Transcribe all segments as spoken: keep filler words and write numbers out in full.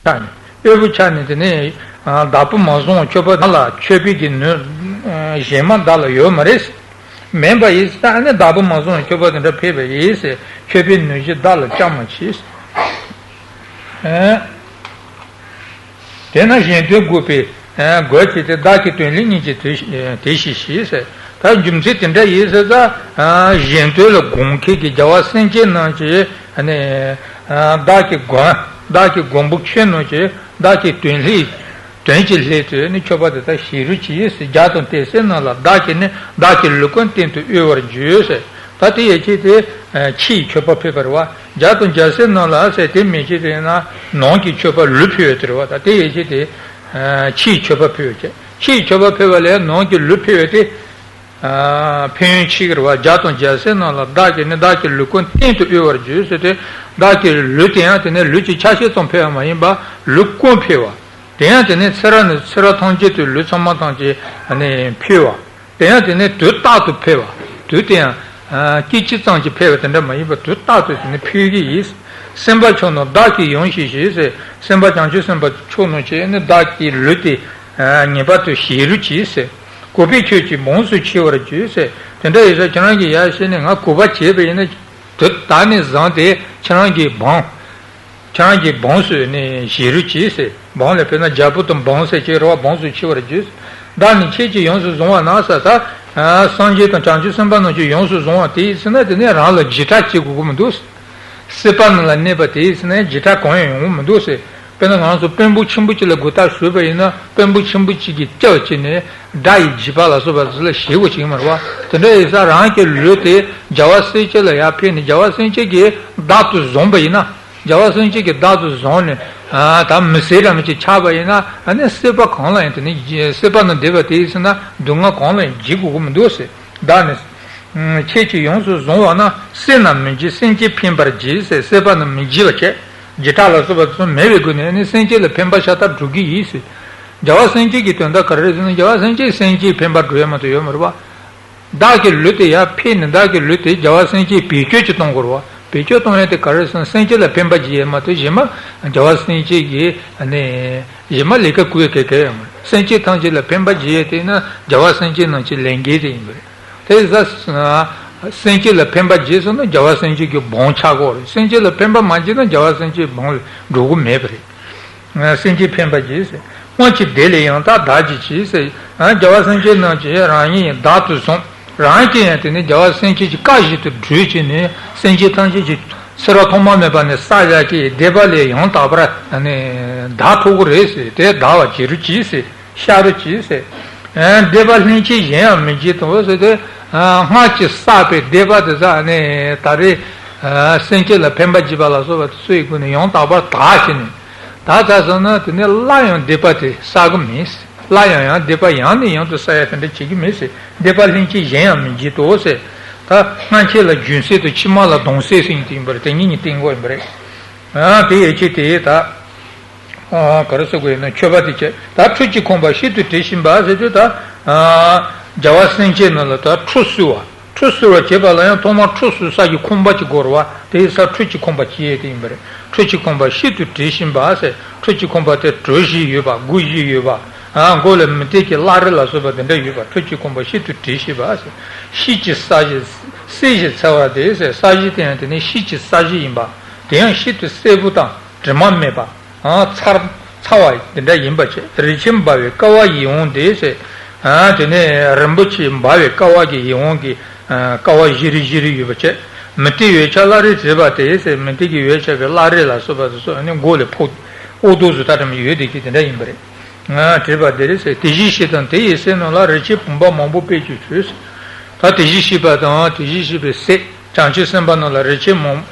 ཆགས་ནས་དབུལ་པོ་ཆགས་ནས་དེ་ནས་བདག་པོ་མ་བཟུང་བ་མཆོད་པ་ལ་མཆོད་པའི་གི་ནུས་གཞན་མ་བདག་ལ་ཡོད་མ་རེད། མེད་པ་ཡིན་ཙང་ཨ་ནི་བདག་པོ་མ་བཟུང་བ་མཆོད་པ་དེ་འདྲ་ཕེབས་པ་ཡིན་ཟེར། མཆོད་པའི་ནུས་ཀྱིས་བདག་ལ་བཅའ་མ་མཆིས། དེས་ན་གཞན་དོན་དགོས་པས་དགོས་བྱས་ཏེ་བདག་གི་དོན་ལས་གཉིས་ཀྱི་དེ་དེ་ཞེས་བྱས་ཟེར། ད་རྒྱུ་མཚན་དེ་འདྲ་ཡིན་ཟེར་ཙང་གཞན་དོན་ལ་དགོངས་མཁན་གྱི་རྒྱལ་བ་སེང་གེ་རྣམས་ཀྱིས་ཨ་ནི་བདག་གི་མགོན་བདག་གི་མགོན་པོ་ཁྱེད་རྣམས་ཀྱིས་བདག་གི་དོན་ལས་དོན་གྱི་སླད་དུ་ནི་མཆོད་པ་དེ་དག་བཞེས་རོགས་གྱིས་ཟེར། རྒྱ་དང་དེ་སྲས་རྣམས་ལ་བདག་གིས་ནི་བདག་གི་ལུས་ཀུན་གཏན་དུ་དབུལ་བར་བྱོས་ཟེར། ད་དེ་ཡི་ཆེད་དེ་ཕྱིའི་མཆོད་པ་ཕུལ་བ་རེད་བ། རྒྱ་དང་རྒྱལ་སྲས་རྣམས་ལ་ཟེར་དེ་མི་བྱེད་དེ་ན་ནང་གི་མཆོད་པ་ལུས་ཕུལ་བའི་དེ་རེད་བ། ད་དེ་ཡི་ཆེད་དེ་ཕྱིའི་མཆོད་པ་ཕུལ་བ་བྱས། ཕྱིའི་མཆོད་པ་ཕུལ་བ་ལས་ནང་གི་ལུས་ཕུལ་བ་དེ། ཕན་ཡོན་ཆེ་གི་རེད་བ། རྒྱ་དང་རྒྱལ་སྲས་རྣམས་ལ་བདག་གིས་ནི་བདག་གི་ལུས་ཀུན་གཏན་དུ་དབུལ་བར་བྱོས་ཟེར་ཏེ། བདག་གི་ལུས་དེ་ཡང་དེ་ནི་ལུས་ཀྱི་ཆ་ཤས་ཙམ་ཕུལ་བ་མ་ཡིན་པར་ལུས་ཀུན་ཕུལ་བ། དེ་ཡང་དེ་ནི་ཚེ་རབས་ནས་ཚེ་རབས་ཐམས་ཅད་དུ་ལུས་ཚང་མ་ཐམས་ཅད་ནི་ཕུལ་བ། དེ་ཡང་དེ་ནི་དུས་རྟག་ཏུ་ཕུལ་བ། དུས་དེ་ཡང་སྐད་ཅིག་ཙམ་གྱིས་ཕུལ་བ་དེ་འདྲ་མ་ཡིན་པར་དུས་རྟག་ཏུ་དེ་ནི་ཕུལ་གྱི་ཡིན། སེམས་དཔའ་ཆོས་རྣམས་བདག་གིས་ཡང་ཞིག་བཞེས་ཟེར། སེམས་དཔའ་བྱང་ཆུབ་སེམས་དཔའ་ཆོས་རྣམས་ཀྱིས་ནི་བདག་གི་ལུས་དེ་ངེས་པར་དུ་བཞེས་རོགས་གྱིས་ཟེར། གུས་པས་ཁྱོད་ཀྱི་འབངས་སུ་མཆི་བར་བྱོས་ཟེར། དེ་འདྲ་ཡིན་ཙང་ཁྱེད་རང་གིས་ཡར་བཤད་ནས་ང་གུས་པ་བྱས་པ་ཡིན་ན་དུས་ད་ནས་བཟུང་སྟེ་ཁྱེད་རང་གི་འབངས། ཁྱེད་རང་གི་འབངས་སུ་ནི་བཞེས་རོགས་གྱིས་ཟེར། འབངས་ལ་དཔེར་ན་རྒྱལ་པོ་དང་འབངས་ཟེར་གྱི་རེད་བ། འབངས་སུ་མཆི་བར་བྱོས། བདག་ནི་ཁྱེད་ཀྱིས་ཡོངས་སུ་བཟུང་བ་ན་ཟེར། ད་སངས་རྒྱས་དང་བྱང་ཆུབ་སེམས་དཔའ་རྣམས་ཀྱིས་ཡོངས་སུ་བཟུང་བ་དེ་ཡིན་ཟེར་ན་དེ་ནས་རང་ལ་འཇིགས་སྐྲག་བྱེད་དགོས་ཀྱི་མི་འདུག་ཟེར། སྲིད་པ་ནང་ལ་གནས་པ་དེ་ཡིན་ཟེར་ན་འཇིགས་སྐྲག་གང་ཡང་ཡོང་གི་མི་འདུག་ཟེར། དཔེར་ན་ང་ཚོ་དཔོན་པོ་ཆེན་པོ་གཅིག་ལ་མགོ་བཏགས་ཞུས་པ་ཡིན་ན་དཔོན་པོ་ཆེན་པོ་གཅིག་གིས་སྐྱབས་བྱས་ནས་དགྲ་ཡི་འཇིགས་པ་ལ་སོགས་པ་ཚོ་ལ་ཞེད་དགོས་བྱེད་ཀྱི་མ་རེད་བ། དེ་འདྲ་ཡིན་ཙང་རང་གི་ལུས་དེ་རྒྱལ་བ་སེང་གེ་ལ་ཡར་ཕུལ་ནས་རྒྱལ་བ་སེང་གེ་གིས་བདག་ཏུ་བཟུང་པ་ཡིན་ན། རྒྱལ་བ་སེང་གེ་གིས་བདག་ཏུ་བཟུང་ནས་ད་མི་ཟེར་ར་མི་ཅིག་ཆགས་པ་ཡིན་ན་ཨ་ནི་སྲིད་པ་གང་ལ་ཡང་དེ་ནི་སྲིད་པ་ནང་བསྡད་པ་དེ་ཡིན་ཟེར་ན་སྡུག་བསྔལ་གང་ལ་ཡང་འཇིགས་དགོས་ཀྱི་མི་འདུག་ཟེར། བདག་ནི་ཁྱེད་ཀྱིས་ཡོངས་སུ་བཟུང་བ་ན་སྲིད་ན་མི་འཇིགས་སེམས་ཅན་ཕན་པར་བགྱི་ཟེར། སྲིད་པ་ནི་མི་འཇིགས་པ་བྱས། འཇིགས་སྐྲག་ལ་སོགས་པ་ཚོ་མེད་པའི་སྒོ་ནས་ནི་སེམས་ཅན་ལ་ཕན་པ་ཤ་སྟག་སྒྲུབ་ཀྱི་ཡིན་ཟེར། རྒྱལ་བ་སེང་གེ་གི་དོན་དག་ག་རེ་རེད་ཟེར་ན་རྒྱལ་བ་སེང་གེས་སེམས་ཅན་ཕན་པ་སྒྲུབ་ཡ་མ་གཏོགས་ཡོད་མ་རེད་བ། བདག་གི་ལུས་དེ་ཡར་ཕུལ་ནས་བདག་གི་ལུས་དེ་རྒྱལ་བ་སེང་གེས་བེད་སྤྱོད་ཅིག་གཏོང་དགོས་རེད་བ། བེད་སྤྱོད་གཏོང་ཡ་དེ་ག་རེ་རེད་ཟེར་ན་སེམས་ཅན་ལ་ཕན་པ་བྱེད་ཡ་མ་གཏོགས་གཞན་མ་རྒྱལ་བ་སེང་གེ་གིས་ནི་གཞན་མ་ལས་ཀ་བསྐུལ་ཡ་ག་གེ་ཡོད་མ་རེད། སེམས་ཅན་ཐམས་ཅད་ལ་ཕན་པ་བྱེད་ཡ་དེ་ནི་རྒྱལ་བ་སེང་གེ་རྣམས་ཀྱི་ལས་འགན་དེ་ཡིན་པ་རེད། དེ་ཡིན་ཙང་སེམས་ཅན་ལ་ཕན་པ་བྱེད་སོང་ན་རྒྱལ་བ་སེང་གེ་གི་འབངས་ཆགས་ཀྱི་ཡོད་རེད། སེམས་ཅན་ལ་ཕན་པ་མ་བྱེད་ན་རྒྱལ་བ་སེང་གེ་འབངས་ལ་འགྲོ་གི་མེད་པ་རེད། སེམས་ཅན་ཕན་པ་བྱེད་ཟེར། སྔོན་གྱི་བདེ་ལས་ཡང་དག་བདག་གིས་བགྱིས་ཟེར། རྒྱལ་བ་སེང་གེ་རྣམས་ཀྱིས་རང་ཉིད་བདག་ཏུ་བཟུང་། རང་གིས་ཡང་དེ་ནི་རྒྱལ་བ་སེང་གེ་གི་བཀའ་བཞིན་དུ་བགྲོས་བྱས་ནས་སེམས་ཅན་ཐམས་ཅད་ཀྱི་ཚེ་རབས་ཐོག་མ་མེད་པ་ནས་བསགས་བཞག་གི་བདེ་བ་ལས་ཡང་དག་པར་བདག་ཐུབ་ཀྱི་རེད་ཟེར། དེ་བདག་པ་བྱེད་རོགས་གྱིས་ཟེར། བཤགས་རོགས་གྱིས་ཟེར། བདེ་བ་ལྷན་སྐྱེས་གཞན་ཡང་མི་བགྱིད་དོ་ཟེར་ཏེ། སྔར་གྱི་བསགས་པའི་བདེ་བ་དེ་དག་ནི་ད་རེས་སེམས་ཅན་ལ་ཕན་པ་བགྱིད་པ་ལ་སོགས་པ་དེ་ཚོ་ཡི་སྒོ་ནས་ཡང་དག་པར་དག་བྱས་ནས། ད་ད་སོང་ན་དེ་ནས་སླར་ཡང་བདེ་བ་དེ་བསགས་ཀྱི་མེད། སླར་ཡང་ཡང་བདེ་བ་ཡང་ནས་ཡང་དུ་བསགས་ཡ་དེ་འདྲ་བྱེད་ཀྱི་མེད་ཟེར། བདེ་བ་ལྷན་སྐྱེས་གཞན་ཡང་མི་བགྱིད་དོ་ཟེར། ད་སྔ་ཕྱི་ལ་རྒྱུན་སྲིང་དང་ཕྱི་མ་ལ་གདུང་སྲིང་ཟེར་ཡིན་དེ་ཡིན་པ་རེད། དེ་གཉིས་གཉིས་བསྟན་དགོས་ཡིན་པ་རེད། དེ་ཡི་ཆེད་དེ་ད། ག་རེ་ཟེར་དགོས་ཡིན་ན་མཆོད་པ་དེ་བྱས། ད་ཁྲུས་ཀྱི་ཁང་པ་ཤིན་ཏུ་དྲི་ཞིམ་པ་ཟེར་དུས་ད། རྒྱལ་བ་སེང་གེ་རྣམས་ལ་ད་ཁྲུས་གསོལ་བ། ཁྲུས་གསོལ་བ་བྱེད་པ་ལ་ཡང་ཐོག་མར་ཁྲུས་གསོལ་ས་ཀྱི་ཁང་པ་ཅིག་དགོས་རེད་བ། དེ་ཡི་ས་ཁྲུས་ཀྱི་ཁང་པ་ཅིག་ཡོད་དེ་ཡིན་པ་རེད། ཁྲུས་ཀྱི་ཁང་པ་ཤིན་ཏུ་དྲི་ཞིམ་པ་ཟེར། ཁྲུས་ཀྱི་ཁང་པ་དེ་གྲོ་བཞི་ཡོད་པ། སྒོ་བཞི་ཡོད་པ། མགོ་ལ་མུ་ཏིག་གི་བླ་རེ་ལ་སོགས་པ་དེ་འདྲ་ཡོད་པ། ཁྲུས་ཀྱི་ཁང་པ་ཤིན་ཏུ་དྲི་ཞིམ་པ་ཟེར། ཤིང་གི་ས་གཞི། གསེར་གྱི་ཚ་བ་དེ་ཟེར། ས་གཞི་དེ་ཡང་དེ་ནི་ཤིང་གི་ས་གཞི་ཡིན་པ། དེ་ཡང་ཤིན་ཏུ་གསལ་པོ་དང་དྲི་མ་མེད་པ། ཚ་ཚ་བ་དེ་འདྲ་ཡིན་པ་བྱས། རིན་ཆེན་འབར་བའི་ཀ་བ་ཡིད་འོང་དེ་ཟེར། དེ་ནས་རིན་པོ་ཆེ་འབར་བའི་ཀ་བ་གི་ཡིད་འོང་གི་ཀ་བ་བཞི་རེ་བཞི་རེ་ཡོད་པ་བྱས། མུ་ཏིག་འོད་ཆགས་བླ་རེ་བྲིས་པ་དེ་ཟེར། མུ་ཏིག་གི་འོད་ཆགས་པའི་བླ་རེ་ལ་སོགས་པ་དེ་ཚོ་ནི་མགོ་ལ་ཕོག་ཨོ་རྡོ་བཟོ་ལྟ་འདྲ་མི་ཡོད་དེ་གི་དེ་འདྲ་ཡིན་པ་རེད། བྲིས་པ་དེ་རེད་ཟེར། དེ་བཞིན་གཤེགས་དང་དེ་ཡི་སྲས་རྣམས་ལ་རིན་ཆེན་བུམ་པ་མང་པོ་སྤེལ་གྱིས་མཆོད་ཟེར། ད་དེ་བཞིན་གཤེགས་པ་དང་དེ་བཞིན་གཤེགས་པའི་སྲས། བྱང་ཆུབ་སེམས་དཔའ་རྣམས་ལ་རིན་ཆེན་མང་།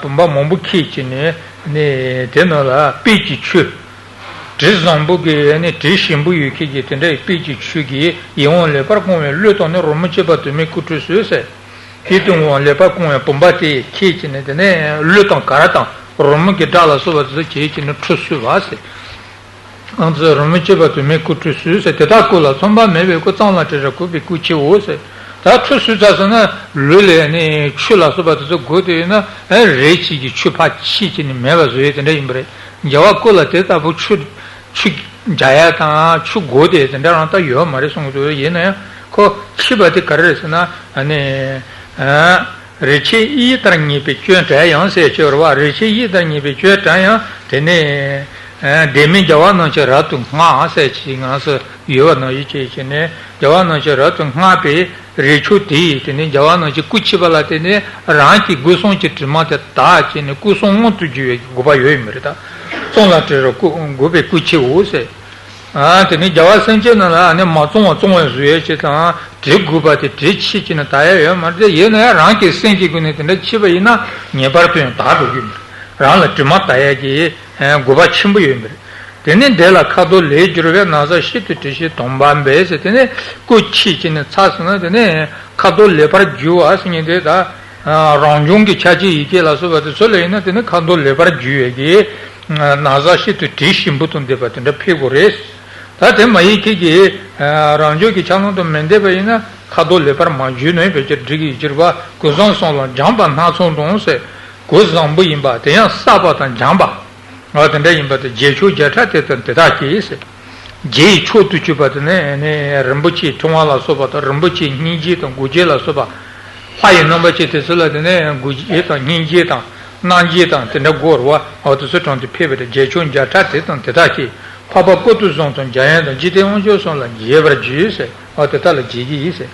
བུམ་པ་མང་པོ་ཁྱེར་བྱས་ནས་ནི་དེ་རྣམས་ལ་སྤོས་ཀྱི་ཆུ། དྲི་བཟང་པོ་གི་ནི་དྲི་ཞིམ་པོ་ཡོད་མཁན་གྱི་དེ་འདྲའི་སྤོས་ཀྱི་ཆུ་གིས་ཡིད་འོང་ལེགས་པར་བཀང་བའི་གླུ་དང་ནི་རོལ་མོ་བཅས་པ་དུ་མས་བསྐུལ་ཁྲུས་གསོལ་ཟེར། དེ་དུས་འོང་ལེགས་པར་བཀང་བའི་བུམ་པ་དེ་ཁྱེར་བྱས་ནས་དེ་ནས་གླུ་དང་གར་དང་རོལ་མོ་གི་སྒྲ་ལ་སོགས་པ་དེ་ཚོ་བྱས་བྱས་ནས་ཁྲུས་གསོལ་བ་ཟེར། ཨང་ཙི་རོལ་མོ་བཅས་པ་དུ་མས་བསྐུལ་ཁྲུས་གསོལ་ཟེར། དེ་དག་སྐུ་ལ་མཚམས་པ་མེད་པའི་སྐུ། གཙང་ལ་དྲི་རབ་བཀོད་པའི་སྐུ་ཁྱེར་འོང་ཟེར། ད་ཁྲུས་གསོལ་ཚར་སོང་ན་ལུས་ལ་ནི་ཆུ་ལ་སོགས་པ་དེ་ཚོ་བགོས་ཏེ་ཡོད་ན་ཨེ་རེ་གཅིག་གི་ཆུ་ཕར་ཕྱིས་བྱས་ནས་མེད་པ་བཟོ་ཡས་དེ་འདྲ་ཡིན་པ་རེད། རྒྱལ་བ་སྐུ་ལ་དེ་ལྟ་བུ་ཆུ་ཆུ་རྒྱག་ཡ་དང་ཆུ་དགོས་དེ་དེ་འདྲ་རང་ད་ཡོད་མ་རེད་གསུང་གི་འདུག་ཡིན་ན་ཡང་ཁོ་ཕྱི་པ་དེ་ག་རེ་རེད་ཟེར་ན་ཨ་ནི། རིགས་ཆད་ཡིད་ལྟར་ངེས་པའི་སྐྱོན་བྲལ་ཡང་ཟེར་ཅེས་པ་རེད་བ། རིགས་ཆད་ཡིད་ལྟར་ངེས་པའི་སྐྱོན་བྲལ་ཡང་དེ་ནི། ལྡན་མིན་རྒྱལ་བ་རྣམས་ཀྱི་རབ་ཏུ་བསྔགས་ཟེར་ཅིག་ང་ཚོ་ཡོད་པ་ནང་བཞིན་བྱས་བྱས་ནས་རྒྱལ་བ་རྣམས་ཀྱི་རབ་ཏུ་བསྔགས་པའི་རིགས་ཆད་དེ་ཡིས་དེ་ནི་རྒྱལ་བ་རྣམས་ཀྱི་སྐུ་ཕྱི་པ་ལ་བརྟེན་ནས་རང་གི་སྒོ་གསུམ་གྱི་དྲི་མ་དེ་དག་བྱས་ནས་སྐུ་གསུམ་མངོན་དུ་གྱུར་བའི་དགོས་པ་ཡོད་ཡིན་པ་རེད་ད། གསུམ་ལ་དྲི་རོ་སྐུ་དགོས་པའི་སྐུ་ཕྱི་འོ་ཟེར། ཨ་དེ་ནི་རྒྱལ་བ་སེམས་ཅན་རྣམས་ལ་ཨ་ནི་མ་བཙོང་བ་བཙོང་བའི་བཟོ་ཡས་ཅིག་དང་དྲི་དགོས་པ་དེ་དྲི་ཕྱི་ཅིག་ནི་ད་ཡ་ཡོད་མ་རེད། ཡིན་ན་ཡང་རང་གི་སེམས་ཀྱི་སྒོ་ནས་དེ་འདྲ་ཕྱི་པ་ཡིན་ན་ངེས་པར་དུ་ཡང་དག་འགྲོ་རྒྱུ་མ་རེད། རང་ལ་དྲི་མ་ད་ཡས་ཀྱི་དགོས་པ་ཆེན་པོ་ཡོད་མ་རེད། དེ་ནི་འདི་ལ་ཁ་དོག་ལེགས་བསྒྱུར་བས། ན་བཟའ་ཤིན་ཏུ་དྲི་ཞིང་དོང་པ་འབེབས་ཟེར། དེ་ནི་སྐུ་ཕྱི་ཅིག་ནི་ཚ་སོང་ན་དེ་ནི་ཁ་དོག་ལེགས་པར་བསྒྱུར་བ་ཟེར་མཁན་དེ་ད། རང་བྱུང་གི་ཆ་བྱད་ཡི་གེ་ལ་སོགས་པ་དེ་ཚོ་ལ་ཡིན་ན་དེ་ནི་ཁ་དོག་ལེགས་པར་བསྒྱུར་བའི་གི། ན་བཟའ་ཤིན་ཏུ་དྲི་ཞིམ་པོ་དང་ལྡན་པ་དེ་འདྲ་ཕེབས་དགོས་རེད། ད་དེ་མ་ཡི་གེ་གི་རང་བྱུང་གི་ཆ་ལམ་དང་མི་ལྡན་པ་ཡིན་ན་ཁ་དོག་ལེགས་པར་མ་བསྒྱུར་ནས་བེད་སྤྱོད་འགྲིག་གི་ཡོད་ཀྱི་རེད་བ། གོས་བཟང་གསུམ་ལ་སྦྱངས་པ་སྣ་ཚོགས་དང་ཟེར། གོས་བཟང་པོ་ཡིན་པ་དེ་ཡང་བསགས་པ་དང་སྦྱངས་པ། ཨ་དེ་འདྲ་ཡིན་པ་དེ་རྗེས་ཆོག་བརྒྱ་ཕྲག་དེ་དང་དེ་དག་གིས་ཟེར། རྗེ་ཡི་མཆོག་ཏུ་གྱུར་པ་དེ་ནི་ནི་རིན་པོ་ཆེའི་ཕྲེང་བ་ལ་སོགས་པ་དང་རིན་པོ་ཆེའི་སྙིང་རྗེ་དང་དགོས་འབྱེད་ལ་སོགས་པ། ལྷ་ཡི་རྣམ་པ་ཅན་དེ་ཚོ་ལ་དེ་ནི་དགོས་འབྱེད་དང་སྙིང་རྗེ་དང་རྣམ་འབྱེད་དང་དེ་འདྲ་དགོས་རེད་བ། འོ་དེ་ཚོ་དྲངས་ཏེ་ཕེབས་པ་དེ་རྗེས་ཆོག་བརྒྱ་ཕྲག་དེ་དང་དེ་དག་གིས་འཕགས་པ་སྐུ་ཏོ་གསུམ་དང་འཇམ་དབྱངས་དང་འཇིག་རྟེན་དབང་ཕྱུག་གསུམ་ལ་མཇལ་བར་བགྱི་ཟེར། འོ་དེ་དག་ལ་མཇལ་གྱི་ཡིན་ཟེར།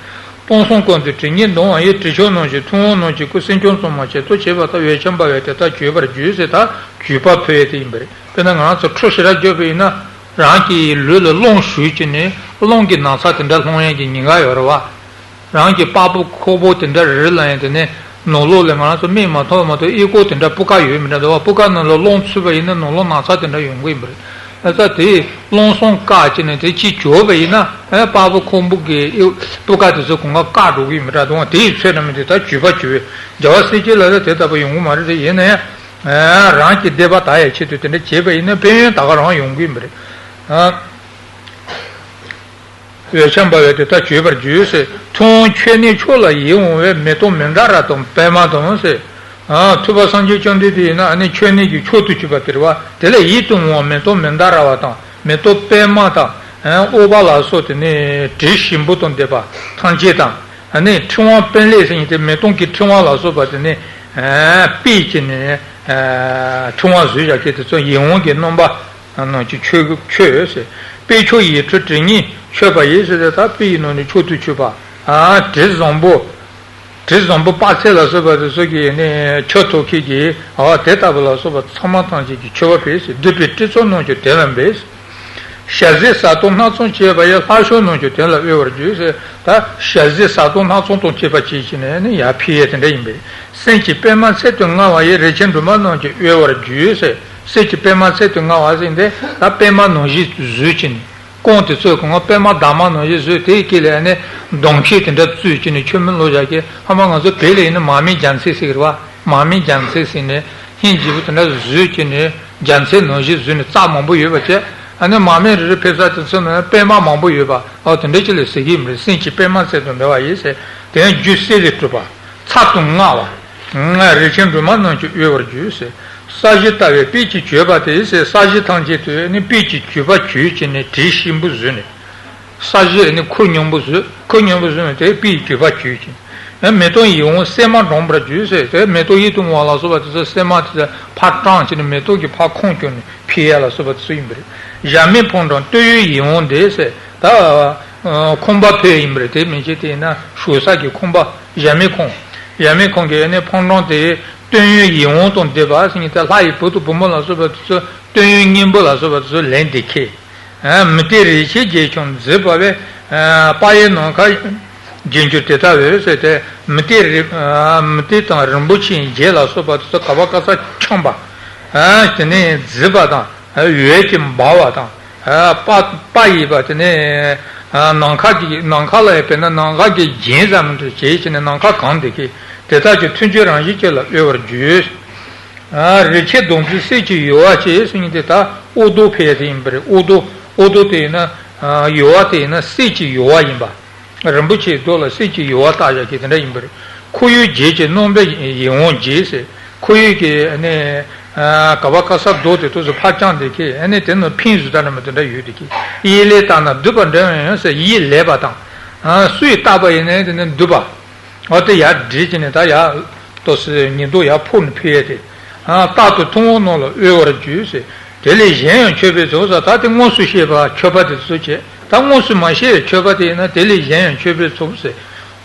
སྟོང་གསུམ་ཀུན་ཏུ་དྲི་ངད་ལྡང་བ་ཡི། དྲི་མཆོག་རྣམས་ཀྱིས་ཐུབ་དབང་རྣམས་ཀྱི་སྐུ། སེམས་ཅན་གཙང་མ་ཆེད་དུ་བྱེད་པ་དག་འོད་ཆེན་འབར་བས་དེ་དག་གྱུར་པར་བགྱི་ཟེར། ད་གྱུར་པ་ཕུལ་ཡས་དེ་ཡིན་པ་རེད། དཔེར་ན་ང་རང་ཚོ་ཁྲུས་ཞེ་དྲག་བརྗོད་པ་ཡིན་ན་རང་གི་ལུས་ལ་རླུང་ཞུགས་བྱས་ནས་རླུང་གི་ན་ཚ་དེ་འདྲ་སློང་ཡས་ཀྱི་ཉེན་ཁ་ཡོད་རེད་བ། རང་གི་པགས་པ་ཁོག་པ་དེ་འདྲ་རི་ལ་ཡང་དེ་ནས་ནང་ལོགས་ལ་ང་རང་ཚོ་མིག་མ་མཐོང་མ་གཏོགས་ཨི་ཀོ་དེ་འདྲ་སྤུ་ཀ་ཡོད་མི་འདྲ་འདུག་བ། སྤུ་ཀ་ནང་ལ་རླུང་ཚུད་པ་ཡིན་ན་ནང་ལོགས་ན་ཚ་དེ་འདྲ་ཡོང་གི་ཡིན་པ་རེད། ཨ་ཙ་དེ་རླུང་སྲང་བཀག་བྱས་ནས་དེ་གཅིག་གྱུར་པ་ཡིན་ན་ཨ་པགས་པ་ཁོག་པ་གི་ཨི་སྤུ་ཀ་དེ་ཚོ་གང་ག་བཀག་འགྲོ་གི་ཡིན་མི་འདྲ་འདུག་བ། དེ་ཡི་ཚོད་ན་མི་འདུག་ད་གྱུར་པ་གྱུར་པའི་རྒྱལ་བ་སྲས་བཅས་ལ་ད་དེ་ལྟ་བུ་ཡོང་གི་མ་རེད། དེ་ཡིན་ན་ཡང་རང་གི་བདེ་བ་དག་ཡས་ཆེད་དུ་དེ་འདྲ་བྱས་པ་ཡིན་ན་ཕན་ཡོན་ད་ག་རང་ཡོང་གི་ཡིན་པ་རེད། ཨ། འོད་ཆེན་འབར་བས་དེ་ལྟར་གྱུར་པར་བགྱི་ཟེར། ཐུབ་དབང་མཆོག་ནི་མཆོག་ལ་ཡིད་འོང་བའི། མེ་ཏོག་མནྡ་ར་དང་པདྨ་དང་ཟེར། ཨ་ཐུབ་པ་སངས་རྒྱས་བཅོམ་ལྡན་འདས་ཡིན་ན་ཨ་ནི་མཆོག་ནི་གི་མཆོག་ཏུ་གྱུར་པ་དེ་རེད་བ། དེ་ལ་ཡིད་དུ་འོང་བ་མེ་ཏོག་མནྡ་ར་བ་དང་མེ་ཏོག་པདྨ་དང་ཨ་ཨུཏྤ་ལ་སོགས་དེ་ནི་དྲི་ཞིམ་པོ་དང་ལྡན་པ་ཐམས་ཅད་དང་། ཨ་ནི་ཕྲེང་བ་སྤུན་ལེགས་ཟེར་མཁན་དེ་མེ་ཏོག་གི་ཕྲེང་བ་ལ་སོགས་པ་དེ་ནི་ཨ་སྤོས་ཀྱི་ནི་ཨ་ཕྲེང་བ་བཟོས་བཞག་མཁན་དེ་ཚོ་ཡིད་འོང་གི་རྣམ་པ། རྣམས་ཀྱི་མཆོད་མཆོད་ཟེར། སྤོས་མཆོག་ཡིད་འཕྲོག་དྲི་ངད་མཆོད་པ་ཡིས་ཟེར་ཏེ་ད་སྤོས་ཡི་ནང་ནས་མཆོག་ཏུ་གྱུར་པ། ཨ་དྲི་བཟང་པོ། དྲི་བཟང་པོ་དཔག་ཚད་ལ་སོགས་པ་དེ་ཚོ་གིས་ནི་མཆོད་ཐུབ་མཁན་གྱི་ཨ་དེ་ལྟ་བུ་ལ་སོགས་པ་ཚང་མ་ཐམས་ཅད་ཀྱིས་མཆོད་པ་འབུལ་ཟེར། བདུག་པའི་སྤྲིན་ཚོགས་རྣམས་ཀྱིས་དེ་ལ་འབུལ་ཟེར། ཞལ་ཟས་ཟ་འཐུང་སྣ་ཚོགས་བཅས་པ་ཡིས། ལྷ་བཤོས་རྣམས་ཀྱིས་དེ་ལ་དབུལ་བར་བགྱི་ཟེར། ད་ཞལ་ཟས་ཟ་འཐུང་སྣ་ཚོགས་དང་བཅས་པ་བྱས་བྱས་ནས་ནི་ཡར་ཕུལ་ཡས་དེ་འདྲ་ཡིན་པས། གསེར་གྱི་པདྨ་ཚལ་དུ་མངའ་བ་ཡི། རིགས་ཆེན་སྒྲོལ་མ་རྣམས་ཀྱིས་དབུལ་བར་བགྱི་ཟེར། གསེར་གྱི་པདྨ་ཚལ་དུ་མངའ་བ་ཟེར་འདི་ད་པདྨ་ནང་བཞིན་བཟོས་བྱས་ནས་རྐང་དེ་ཚོ་གང་ག་པདྨ་འདབ་མ་ནང་བཞིན་བཟོས། དེའི་དཀྱིལ་ལ་ནི་མདོང་ཁྱེར་དེ་འདྲ་བཙུགས་བྱས་ནས་མཆོད་མེ་བླུགས་བཞག་གི། ཧ་མ་ང་ཚོ་བོད་ལ་ཡིན་ན་མར་མེ་རྒྱལ་མཚན་ཟེར་གི་རེད་བ། མར་མེ་རྒྱལ་མཚན་ཟེར་ནས་ཧིན་རྗེ་པོ་དེ་འདྲ་བཟོས་བྱས་ནས་རྒྱལ་མཚན་ནང་བཞིན་བཟོས་ནས་རྩྭ་མང་པོ་ཡོད་པ་བྱས། ཨ་ནི་མར་མེ་རེ་རེ་ཕེབས་ས་དེ་ཚོ་ནང་པདྨ་མང་པོ་ཡོད་པ། ཨོ་དེ་འདྲ་ཅིག་ལ་ཟེར་གི་ཡིན་པ་རེད། གསེར་གྱི་པདྨ་ཚལ་དུ་འབེབས་པ་ཡིས་ཟེར། དེ་ཡང་རྒྱུ་གསེར་ལས་གྲུབ་པ། ཚ་དུ་མངའ་བ། རིགས་ཆེན་སྒྲོལ་མ་རྣམས་ཀྱིས་དབུལ་བར་བགྱི་ཟེར། ས་གཞི་ལྟ་བུའི་སྤོས་ཀྱིས་གྱུར་པ་དེ་ཟེར། ས་གཞི་ཐམས་ཅད་དུ་ནི་སྤོས་ཀྱིས་གྱུར་པ་གྱུར་བྱས་ནས་དྲི་ཞིམ་པོ་བཟོས་ནས། ས་གཞི་ནི་ཁུ་སྙོམས་པོ་བཟོས། ཁུ་སྙོམས་པོ་བཟོས་ནས་དེ་སྤོས་ཀྱིས་གྱུར་པ་གྱུར་ཅིང་། མེ་ཏོག་ཡིད་འོང་སྲན་མ་བཀྲམ་པར་བགྱི་ཟེར། དེ་མེ་ཏོག་ཡིད་དུ་འོང་བ་ལ་སོགས་པ་དེ་ཚོ་སྲན་མ་དེ་ཚོ་ཕར་བཀྲམ་བྱས་ནས་མེ་ཏོག་གིས་ཕར་ཁོང་བསྐྱོན་ནས་ཕུལ་ཡ་ལ་སོགས་པ་དེ་ཚོ་ཡིན་པ་རེད། གཞལ་མེད་ཕོ་བྲང་སྟོད་ཡུལ་ཡིད་འོང་འདི་ཟེར། ད་ཁང་པ་ཕུལ་ཡ་ཡིན་པ་རེད། དེ་མིན་ཅི་དེ་ཡིན་ན་བཞུགས་ས་གི་ཁང་པ་གཞལ་མེད་ཁང་། གཞལ་མེད་ཁང་གི་ནི་ཕོ་བྲང་དེ་སྟོད་ཡུལ་ཡིད་འོང་དང་ལྡན་པ་ཟེར་མཁན་དེ་ལྷ་ཡི་བུ་དང་བུ་མོ་ལ་སོགས་པ་དེ་ཚོ་སྟོད་ཡུལ་སྙིང་པོ་ལ་སོགས་པ་དེ་ཚོ་ལེན་འདི་ཁེ། མུ་སྟེགས་རིགས་ཆད་བརྒྱད་ཀྱང་འཛིན་པ་བས། དཔག་ཡས་ནམ་མཁའ་འགྱུར་འགྱུར་དེ་ལྟ་བས་ཟེར་ཏེ། མུ་སྟེགས་རི་མུ་སྟེགས་དང་རིན་པོ་ཆེའི་རྒྱན་ལ་སོགས་པ་དེ་ཚོ་ག་པ་ག་ས་འཁྱམས་པ། དེ་ནས་འཛིན་པ་དང་། འོད་ཀྱིས་འབར་བ་དང་། དཔག་དཔག་ཡས་པ་དེ་ནས་ནམ་མཁའ་གི་ནམ་མཁའ་ལ་ཡང་དཔེར་ན་ནམ་མཁའ་གི་རྒྱན་ཙམ་དུ་བྱས་བྱས་ནས་ནམ་མཁའ་གང་བདེ་གི་དེ་དག་ཀྱང་ཐུན་གྱི་རང་བཞིན་ཅན་ལ་དབུལ་བར་བགྱི། རིགས་ཆད་སྡོམ་བརྩོན་གསེར་གྱི་ཡུ་བ་བྱས་ཟེར་མཁན་དེ་ད་འུར་རྡོ་ཕུལ་ཡས་དེ་ཡིན་པ་རེད། འུར་རྡོ་འུར་རྡོ་དེ་ཡིན་ན་ཡུ་བ་དེ་ཡིན་ན་གསེར་གྱི་ཡུ་བ་ཡིན་པ། རིན་པོ་ཆེའི་རྡོ་ལ་གསེར་གྱི་ཡུ་བ་བཏགས་བཞག་གི་དེ་འདྲ་ཡིན་པ་རེད། ཁོར་ཡུག་བརྒྱད་ཀྱི་རྣམ་པའི་ཡིད་འོང་བགྱི་ཟེར། ཁོར་ཡུག་གི་ནི་ ག་བ་ཀ་ས་རྡོ་དེ་ཏོག་ཙམ་ཕར་བརྐྱངས་དེ་ཁྱེད་ཨ་ནི་དེ་ནི་ཕིང་བཟོ་ལྟ་ན་མི་དེ་འདྲ་ཡོད་དེ་ཁྱེད་ཡིད་ལས་བཏང་ན་སྡུད་པ་འདྲ་ཡང་ཡང་ཟེར་ཡིད་ལས་པ་དང་། སུས་བཏགས་པ་ཡིན་ནའི་དེ་ནི་སྡུད་པ། འོ་དེ་ཡར་བསྒྲིལ་གྱི་ནི་ད་ཡར་ཏོག་ཙམ་ཉིན་ཐོ་ཡར་ཕོག་ནས་ཕེབས་ཡས་དེ། རྟག་ཏུ་ཐུན་མོང་ནང་ལ་གཡོ་བར་འགྱུར་ཟེར། དེ་ལས་གཞན་ཡང་མཆོད་པའི་ཚོགས་ཟེར་ད་དེ་དངོས་སུ་བཤད་པ་མཆོད་པ་དེ་ཚོ་བྱས་ད་དངོས་སུ་མ་བཤད་པའི་མཆོད་པ་དེ་ཡིན་ན་དེ་ལས་གཞན་ཡང་མཆོད་པའི་ཚོགས་ཟེར།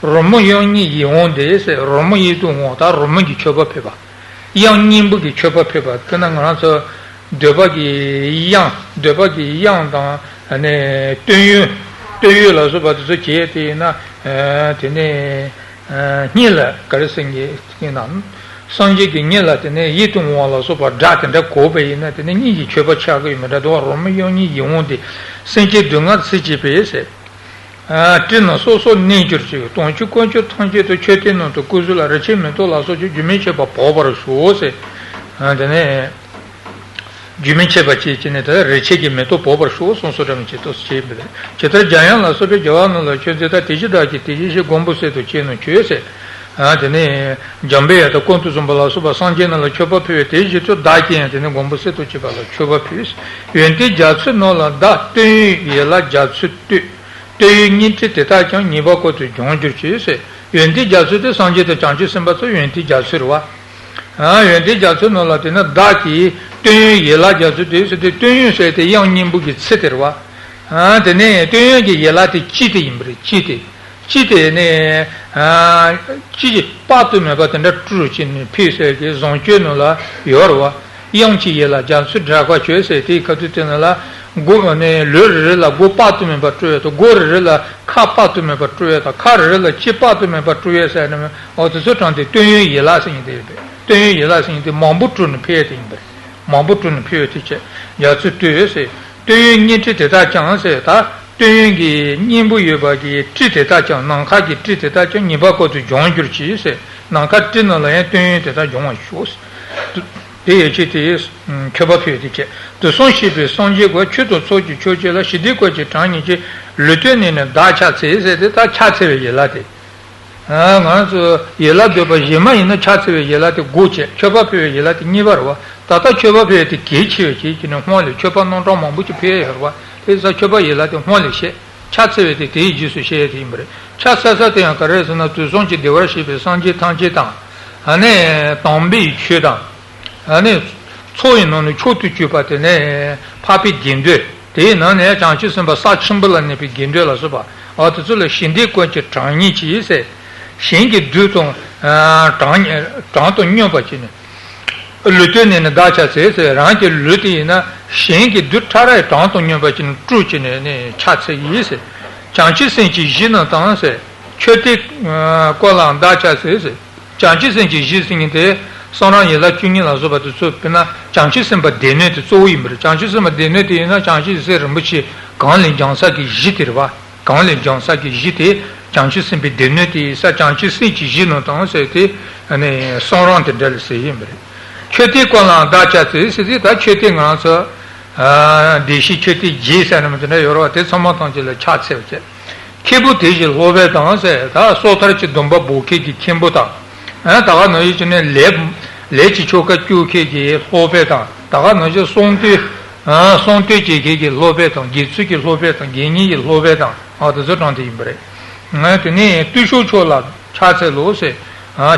རོལ་མོ་དབྱངས་སྙན་ཡིད་འོང་དེ་ཟེར་རོལ་མོ་ཡིད་དུ་འོང་ད་རོལ་མོ་གི་མཆོད་པ་ཕེབས་པ། དབྱངས་སྙན་པོ་གི་མཆོད་པ་ཕེབས་པ་དཔེར་ན་ང་རང་ཚོ་འདོད་པ་གི་དབྱངས་འདོད་པ་གི་དབྱངས་དང་ནི་བསྟོད་ཡུལ་བསྟོད་ཡུལ་ལ་སོགས་པ་དེ་ཚོ་བྱས་དེ་ཡིན་ན་དེ་ནས། སྙན་ལ་ག་རེ་ཟེར་གྱི་ཡིན་ནམ། སངས་རྒྱས་ཀྱི་སྙན་ལ་དེ་ནས་ཡིད་དུ་འོང་བ་ལ་སོགས་པ་སྒྲ་དེ་འདྲ་གོ་བ་ཡིན་ན་དེ་ནས་སྙན་གྱི་མཆོད་པ་ཆགས་ཀྱི་ཡོད་མི་འདྲ་འདུག་བ། རོལ་མོ་དབྱངས་སྙན་ཡིད་འོང་སྟེ། སེམས་ཅན་སྡུག་བསྔལ་སེལ་བྱེད་པའི་ཟེར། སྤྲིན་ནི་སོ་སོར་གནས་གྱུར་ཅིག་དུང་ཆོས་དཀོན་མཆོག་ཐམས་ཅད་དུ་མཆོད་རྟེན་ནང་དུ་སྐུ་གཟུགས་ལ་རིན་ཆེན་མེ་ཏོག་ལ་སོགས་ཀྱི་རྒྱུ་མེད་མཆོད་པ་འབོགས་པར་ཞུའོ་ཟེར། དེ་ནས། རྒྱུ་མེད་མཆོད་པ་བཅས་བྱས་ནས་ད་རིན་ཆེན་གྱི་མེ་ཏོག་འབོགས་པར་ཞུ་གསུངས་སོ་བྲམ་ཅེས་ཏོག་ཙམ་བྱས་པས། ཇི་ལྟར་འཇམ་དབྱངས་ལ་སོགས་པའི་རྒྱལ་བ་རྣམས་ལ་མཆོད་མཛད་ད་དེ་བཞིན་བདག་གིས་དེ་བཞིན་གཤེགས་མགོན་པོ་སྲས་དང་བཅས་རྣམས་མཆོད་ཟེར། དེ་ནས་འཇམ་པའི་དབྱངས་དང་ཀུན་ཏུ་བཟང་པོ་ལ་སོགས་པ་སངས་རྒྱས་རྣམས་ལ་མཆོད་པ་ཕུལ་བས་དེ་བཞིན་དུ་བདག་གིས་ཡང་དེ་ནས་མགོན་པོ་སྲས་དང་བཅས་པ་ལ་མཆོད་པ་ཕུལ། ཡོན་ཏན་རྒྱ་མཚོའི་ནང་ལ་བདག་བསྟོད་ཡུལ་ཡན་ལག་རྒྱ་མཚོའི་སྟོད། བསྟོད་ཡུལ་སྙན་སྤྲིན་དེ་དག་ཀྱང་ཉེས་པ་ཀུན་ཏུ་སྦྱོང་གྱུར་ཅིག་ཟེར། ཡོན་ཏན་རྒྱ་མཚོ་དེ་སངས་རྒྱས་དང་བྱང་ཆུབ་སེམས་དཔའ་ཚོ་ཡོན་ཏན་རྒྱ་མཚོ་རེད་བ། ཡོན་ཏན་རྒྱ་མཚོའི་ནང་ལ་དེ་ནི་བདག་གིས་བསྟོད་ཡུལ་ཡན་ལག་རྒྱ་མཚོ་དེ་ཟེར་ཏེ་བསྟོད་ཡུལ་ཟེར་ཏེ་དབྱངས་སྙན་པོ་གི་ཚིག་དེ་རེད་བ། དེ་ནས་བསྟོད་ཡུལ་གྱི་ཡན་ལག་དེ་སྤྱི་དེ་ཡིན་པ་རེད་སྤྱི་དེ། སྤྱི་དེ་ནི། སྤྱི་དཔག་ཏུ་མེད་པ་དེ་འདྲ་སྤྲུལ་ཅིག་ནི་ཕུལ་ཟེར་གྱི་བཟང་སྤྱོད་ནང་ལ་ཡོད་རེད་བ། དབྱངས་ཀྱི་ཡན་ལག་རྒྱ་མཚོའི་སྒྲ་བཀའ་ཆོས་ཟེར་དེའི་ཁ་ཐུག་དེ་ནང་ལ། སྒོ་ནས་ལུས་རེ་རེ་ལ་སྒོ་དཔག་ཏུ་མེད་པ་སྤྲུལ་ཡོད་དང་སྒོ་རེ་རེ་ལ་ཁ་དཔག་ཏུ་མེད་པ་སྤྲུལ་ཡོད་དང་ཁ་རེ་རེ་ལ་ལྕེ་དཔག་ཏུ་མེད་པ་སྤྲུལ་ཡོད་ཟེར་ནས་འོ་དེ་ཚོ་དྲངས་ཏེ་བསྟོད་ཡུལ་ཡན་ལག་ཟེར་མཁན་དེ་རེད་པས། བསྟོད་ཡུལ་ཡན་ལག་ཟེར་མཁན་དེ་མང་པོ་སྤྲུལ་ནས་ཕེབས་ཡོད་དེ་ཡིན་པས། མང་པོ་སྤྲུལ་ནས་ཕེབས་ཡོད་དེ་བྱས་རྒྱ་མཚོའི་སྟོད་ཟེར། བསྟོད་ཡུལ་སྙན་སྤྲིན་དེ་དག་ཀྱང་ཟེར་ད་བསྟོད་ཡུལ་གྱི་སྙན་པོ་ཡོད་པ་གི་སྤྲིན་དེ་དག་ཀྱང་ནམ་མཁའ་གི་སྤྲིན་དེ་དག་ཀྱང་ཉེས་པ་ཀུན་ཏུ་སྦྱོང་གྱུར་ཅིག་ཟེར། ནམ་མཁའ་སྤྲིན་རྣམས་ལ་ཡང་བསྟོད་ཡུལ་དེ་དག་སྦྱོང་བར་ཤོག་དེ་ཡོད་ཅེས་དེ་མཆོད་པ་ཕུལ་དེ་བྱས། དུས་གསུམ་གཤེགས་པའི་སངས་རྒྱས་ཀྱི་ཆོས་དང་ཚོགས་ཀྱི་མཆོག་བཅས་ལ་ཞི་བདེ་ཀུན་གྱི་གྲངས་སྙེད་ཀྱི། ལུས་བསྟོད་ནས་ནི་བདག་ཕྱག་འཚལ་ཟེར་ཏེ་ད་ཕྱག་འཚལ་བའི་ཡན་ལག་དེ། ང་ཚོ་ཡན་ལག་བསྟོད་པ་གཞན་མ་ཡིན་ན་ཕྱག་འཚལ་བའི་ཡན་ལག་དེ་དགུ་བྱས་མཆོད་པ་ཕུལ་བའི་ཡན་ལག་དེ་གཉིས་པ་རེད་བ། ད་ལྟ་མཆོད་པ་ཕུལ་བའི་དེ་གལ་ཆེ་བའི་ཆེད་ཀྱི་ནས་སྔོན་ལ་མཆོད་པ་རྣམ་གྲངས་མང་པོ་ཅིག་ཕུལ་ཡ་ཡོད་རེད་བ། དེ་ས་མཆོད་པ་ཡན་ལག་དེ་སྔོན་ལ་བཤད། ཕྱག་འཚལ་བའི་དེ་དེའི་རྗེས་སུ་བཤད་ཡ་དེ་ཡིན་པ་རེད། ཕྱག་འཚལ་ས་དེ་ཡང་ག་རེ་ཟེར་ན་དུས་གསུམ་གྱི་བདེ་བར་གཤེགས་པའི་སངས་རྒྱས་ཐམས་ཅད་དང་། ཨ་ནི་དམ་པའི་ཆོས་དང་། ཨ་ནི་ཚོགས་ཡི་ནང་ནས་མཆོག་ཏུ་གྱུར་པ་དེ་ནི་འཕགས་པའི་དགེ་འདུན་དེའི་ནང་ནས་བྱང་ཆུབ་སེམས་དཔའ་ས་ཆེན་པོ་ལ་གནས་པའི་དགེ་འདུན་ལ་སོགས་པ་ཨ་དེ་ཚོ་ལ་ཞི་བདེ་ཀུན་གྱི་གྲངས་སྙེད་ཀྱིས་ཟེར། གཞན་གྱི་བདུད་དང་གྲངས་གྲངས་དང་སྙོམས་པར་བྱས་ནས། ལུས་བསྟོད་ནས་ནི་བདག་ཕྱག་འཚལ་ཟེར་རང་གི་ལུས་དེ་ཡིན་ན་གཞན་གྱི་བདུད་ཕྲ་རགས་གྲངས་དང་སྙོམས་པར་བྱས་ནས་སྤྲུལ་བྱས་ནས་ནི་ཕྱག་འཚལ་ཡིན་ཟེར། བྱང་ཆུབ་སེམས་ཀྱི་གཞི་རྣམས་དང་ཟེར། མཆོད་རྟེན་ཀུན་ལའང་བདག་ཕྱག་འཚལ་ཟེར། བྱང་ཆུབ་སེམས་ཀྱི་གཞི་ཟེར་མཁན་དེ་གསུང་རབ་ཡན་ལག་བཅུ་གཉིས་ལ་སོགས་པ་དེ་ཚོ་དཔེར་ན་བྱང་ཆུབ་སེམས་དཔའི་སྡེ་སྣོད་དེ་གཙོ་བོ་ཡིན་པ་རེད། བྱང་ཆུབ་སེམས་དཔའི་སྡེ་སྣོད་དེ་ཡིན་ན་བྱང་ཆུབ་སེམས་རིན་པོ་ཆེ་གང་ལས་འབྱུང་ས་གི་གཞི་དེ་རེད་བ། གང་ལས་འབྱུང་ས་གི་གཞི་དེ་བྱང་ཆུབ་སེམས་དཔའི་སྡེ་སྣོད་དེ་ཡིན་ས་བྱང་ཆུབ་སེམས་ཀྱི་གཞི་རྣམས་དང་ཟེར་དེ་གསུང་རབ་དེ་འདྲ་ལ་ཟེར་ཡིན་པ་རེད། མཆོད་རྟེན་ཀུན་ལའང་བདག་ཕྱག་འཚལ་ཟེར་དེ་ད་མཆོད་རྟེན་ང་ཚོ་བདེ་གཤེགས་མཆོད་རྟེན་བརྒྱད་ཟེར་ན་མི་དེ་འདྲ་ཡོད་རེད་བ། དེ་ཚང་མ་ཐམས་ཅད་ལ་ཕྱག་འཚལ་བ་བྱས། ཁེ་བུ་དེ་བཞིན་ལྷོ་བས་དང་ཟེར་ད་སོ་ཐར་གྱི་སྡོམ་པ་འབོགས་མཁན་གྱི་མཁན་པོ་དང་། ད་ག་ནང་བཞིན་བྱས་ནས་ལས་ལས་ཀྱི་ཆོ་ག་སྐྱོང་མཁན་གྱི་ལྷོ་བས་དང་ད་ག་ནང་བཞིན་གསང་སྟོད་གསང་སྟོད་བྱེད་མཁན་གྱི་ལྷོ་བས་དང་དགེ་ཚུལ་གྱི་ལྷོ་བས་དང་དགེ་བསྙེན་གྱི་ལྷོ་བས་དང་ཨ་དེ་ཚོ་དྲངས་ཏེ་ཡིན་པ་རེད། དེ་ནས་བརྟུལ་ཞུགས་མཆོག་ལ་ཕྱག་འཚལ་ལོ་ཟེར།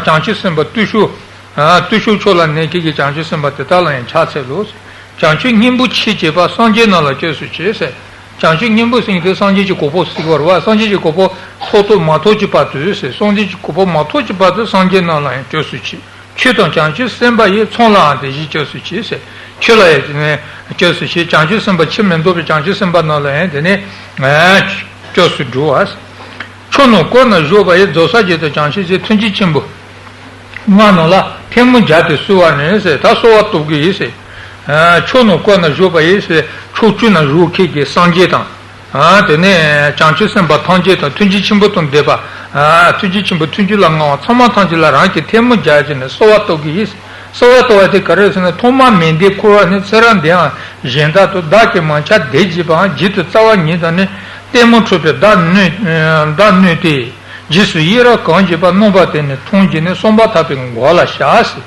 བྱང་ཆུབ་སེམས་དཔའ་བརྟུལ་ཞུགས། བརྟུལ་ཞུགས་མཆོག་ལ་གནས་མཁན་གྱི་བྱང་ཆུབ་སེམས་དཔའ་དེ་དག་ལ་ཡང་ཕྱག་འཚལ་ལོ་ཟེར། བྱང་ཆུབ་སྙིང་པོ་མཆིས་བྱེད་པ་སངས་རྒྱས་རྣམས་ལ་སྐྱབས་སུ་མཆི་ཟེར། བྱང་ཆུབ་སྙིང་པོ་ཟེར་མཁན་དེ་སངས་རྒྱས་ཀྱི་གོ་འཕང་ཟེར་བ་རེད་བ། སངས་རྒྱས་ཀྱི་གོ་འཕང་ཐོབ་ཐོབ་མ་ཐོབ་ཀྱི་བར་དུ་ཟེར། སངས་རྒྱས་ཀྱི་གོ་འཕང་མ་ཐོབ་ཀྱི་བར་དུ་སངས་རྒྱས་རྣམས་ལ་ཡང་སྐྱབས་སུ་མཆི། ཆོས་དང་བྱང་ཆུབ་སེམས་དཔའ་ཡི། ཚོགས་ལའང་དེ་བཞིན་སྐྱབས་སུ་མཆི་ཟེར། ཆོས་ལ་ཡང་དེ་ནས་སྐྱབས་སུ་མཆི། བྱང་ཆུབ་སེམས་དཔའ་ཕྱིར་མི་ལྡོག་པའི་བྱང་ཆུབ་སེམས་དཔའ་རྣམས་ལ་ཡང་དེ་ནས་སྐྱབས་སུ་འགྲོ་བ། ཕྱོགས་རྣམས་ཀུན་ན་བཞུགས་པ་ཡི། རྫོགས་སངས་རྒྱས་དང་བྱང་ཆུབ་སེམས། ཐུགས་རྗེ་ཆེན་པོ་ལྔ་རྣམས་ལ། ཐལ་མོ་སྦྱར་ཏེ་གསོལ་བ་ནི་ཟེར་ད་གསོལ་བ་བཏབ་ཀྱི་ཡིན་ཟེར། ཕྱོགས་རྣམས་ཀུན་ན་བཞུགས་པ་ཡི་ཟེར་ཕྱོགས་བཅུ་ན་བཞུགས་མཁན་གྱི་སངས་རྒྱས་དང་། དེ་ནས་བྱང་ཆུབ་སེམས་དཔའ་ཐམས་ཅད་དང་ཐུགས་རྗེ་ཆེན་པོ་དང་ལྡན་པ། ཐུགས་རྗེ་ཆེན་པོ་ཐུགས་རྒྱུད་ལ་མངའ་བ་ཚང་མ་ཐམས་ཅད་ལ་རང་གི་ཐལ་མོ་སྦྱར་བྱས་ནས་གསོལ་བ་བཏབ་ཀྱི་ཡིན། གསོལ་བ་བཏབ་པ་དེ་ག་རེ་ཟེར་ན་ཐོག་མར་མི་འདའི་འཁོར་བ་ནས་ཚེ་རབས་འདིའམ་གཞན་དག་ཏུ་བདག་གིས་མ་ཆགས་བདེ་བགྱིས་པའམ་བགྱིད་དུ་རྩ་བ་ཉིད་དུ་ནི་ལྟད་མོ་འཕྲོག་པའི་བརྡ་ནོད་བརྡ་ནོད་དེ། རྗེས་སུ་ཡི་རང་གང་བགྱིས་པ་རྣམ་པ་དེ་ནི་མཐོང་བགྱིས་ནས་བསམ་པ་ཐག་པས་མགོ་ལ་བཞག་ཟེར།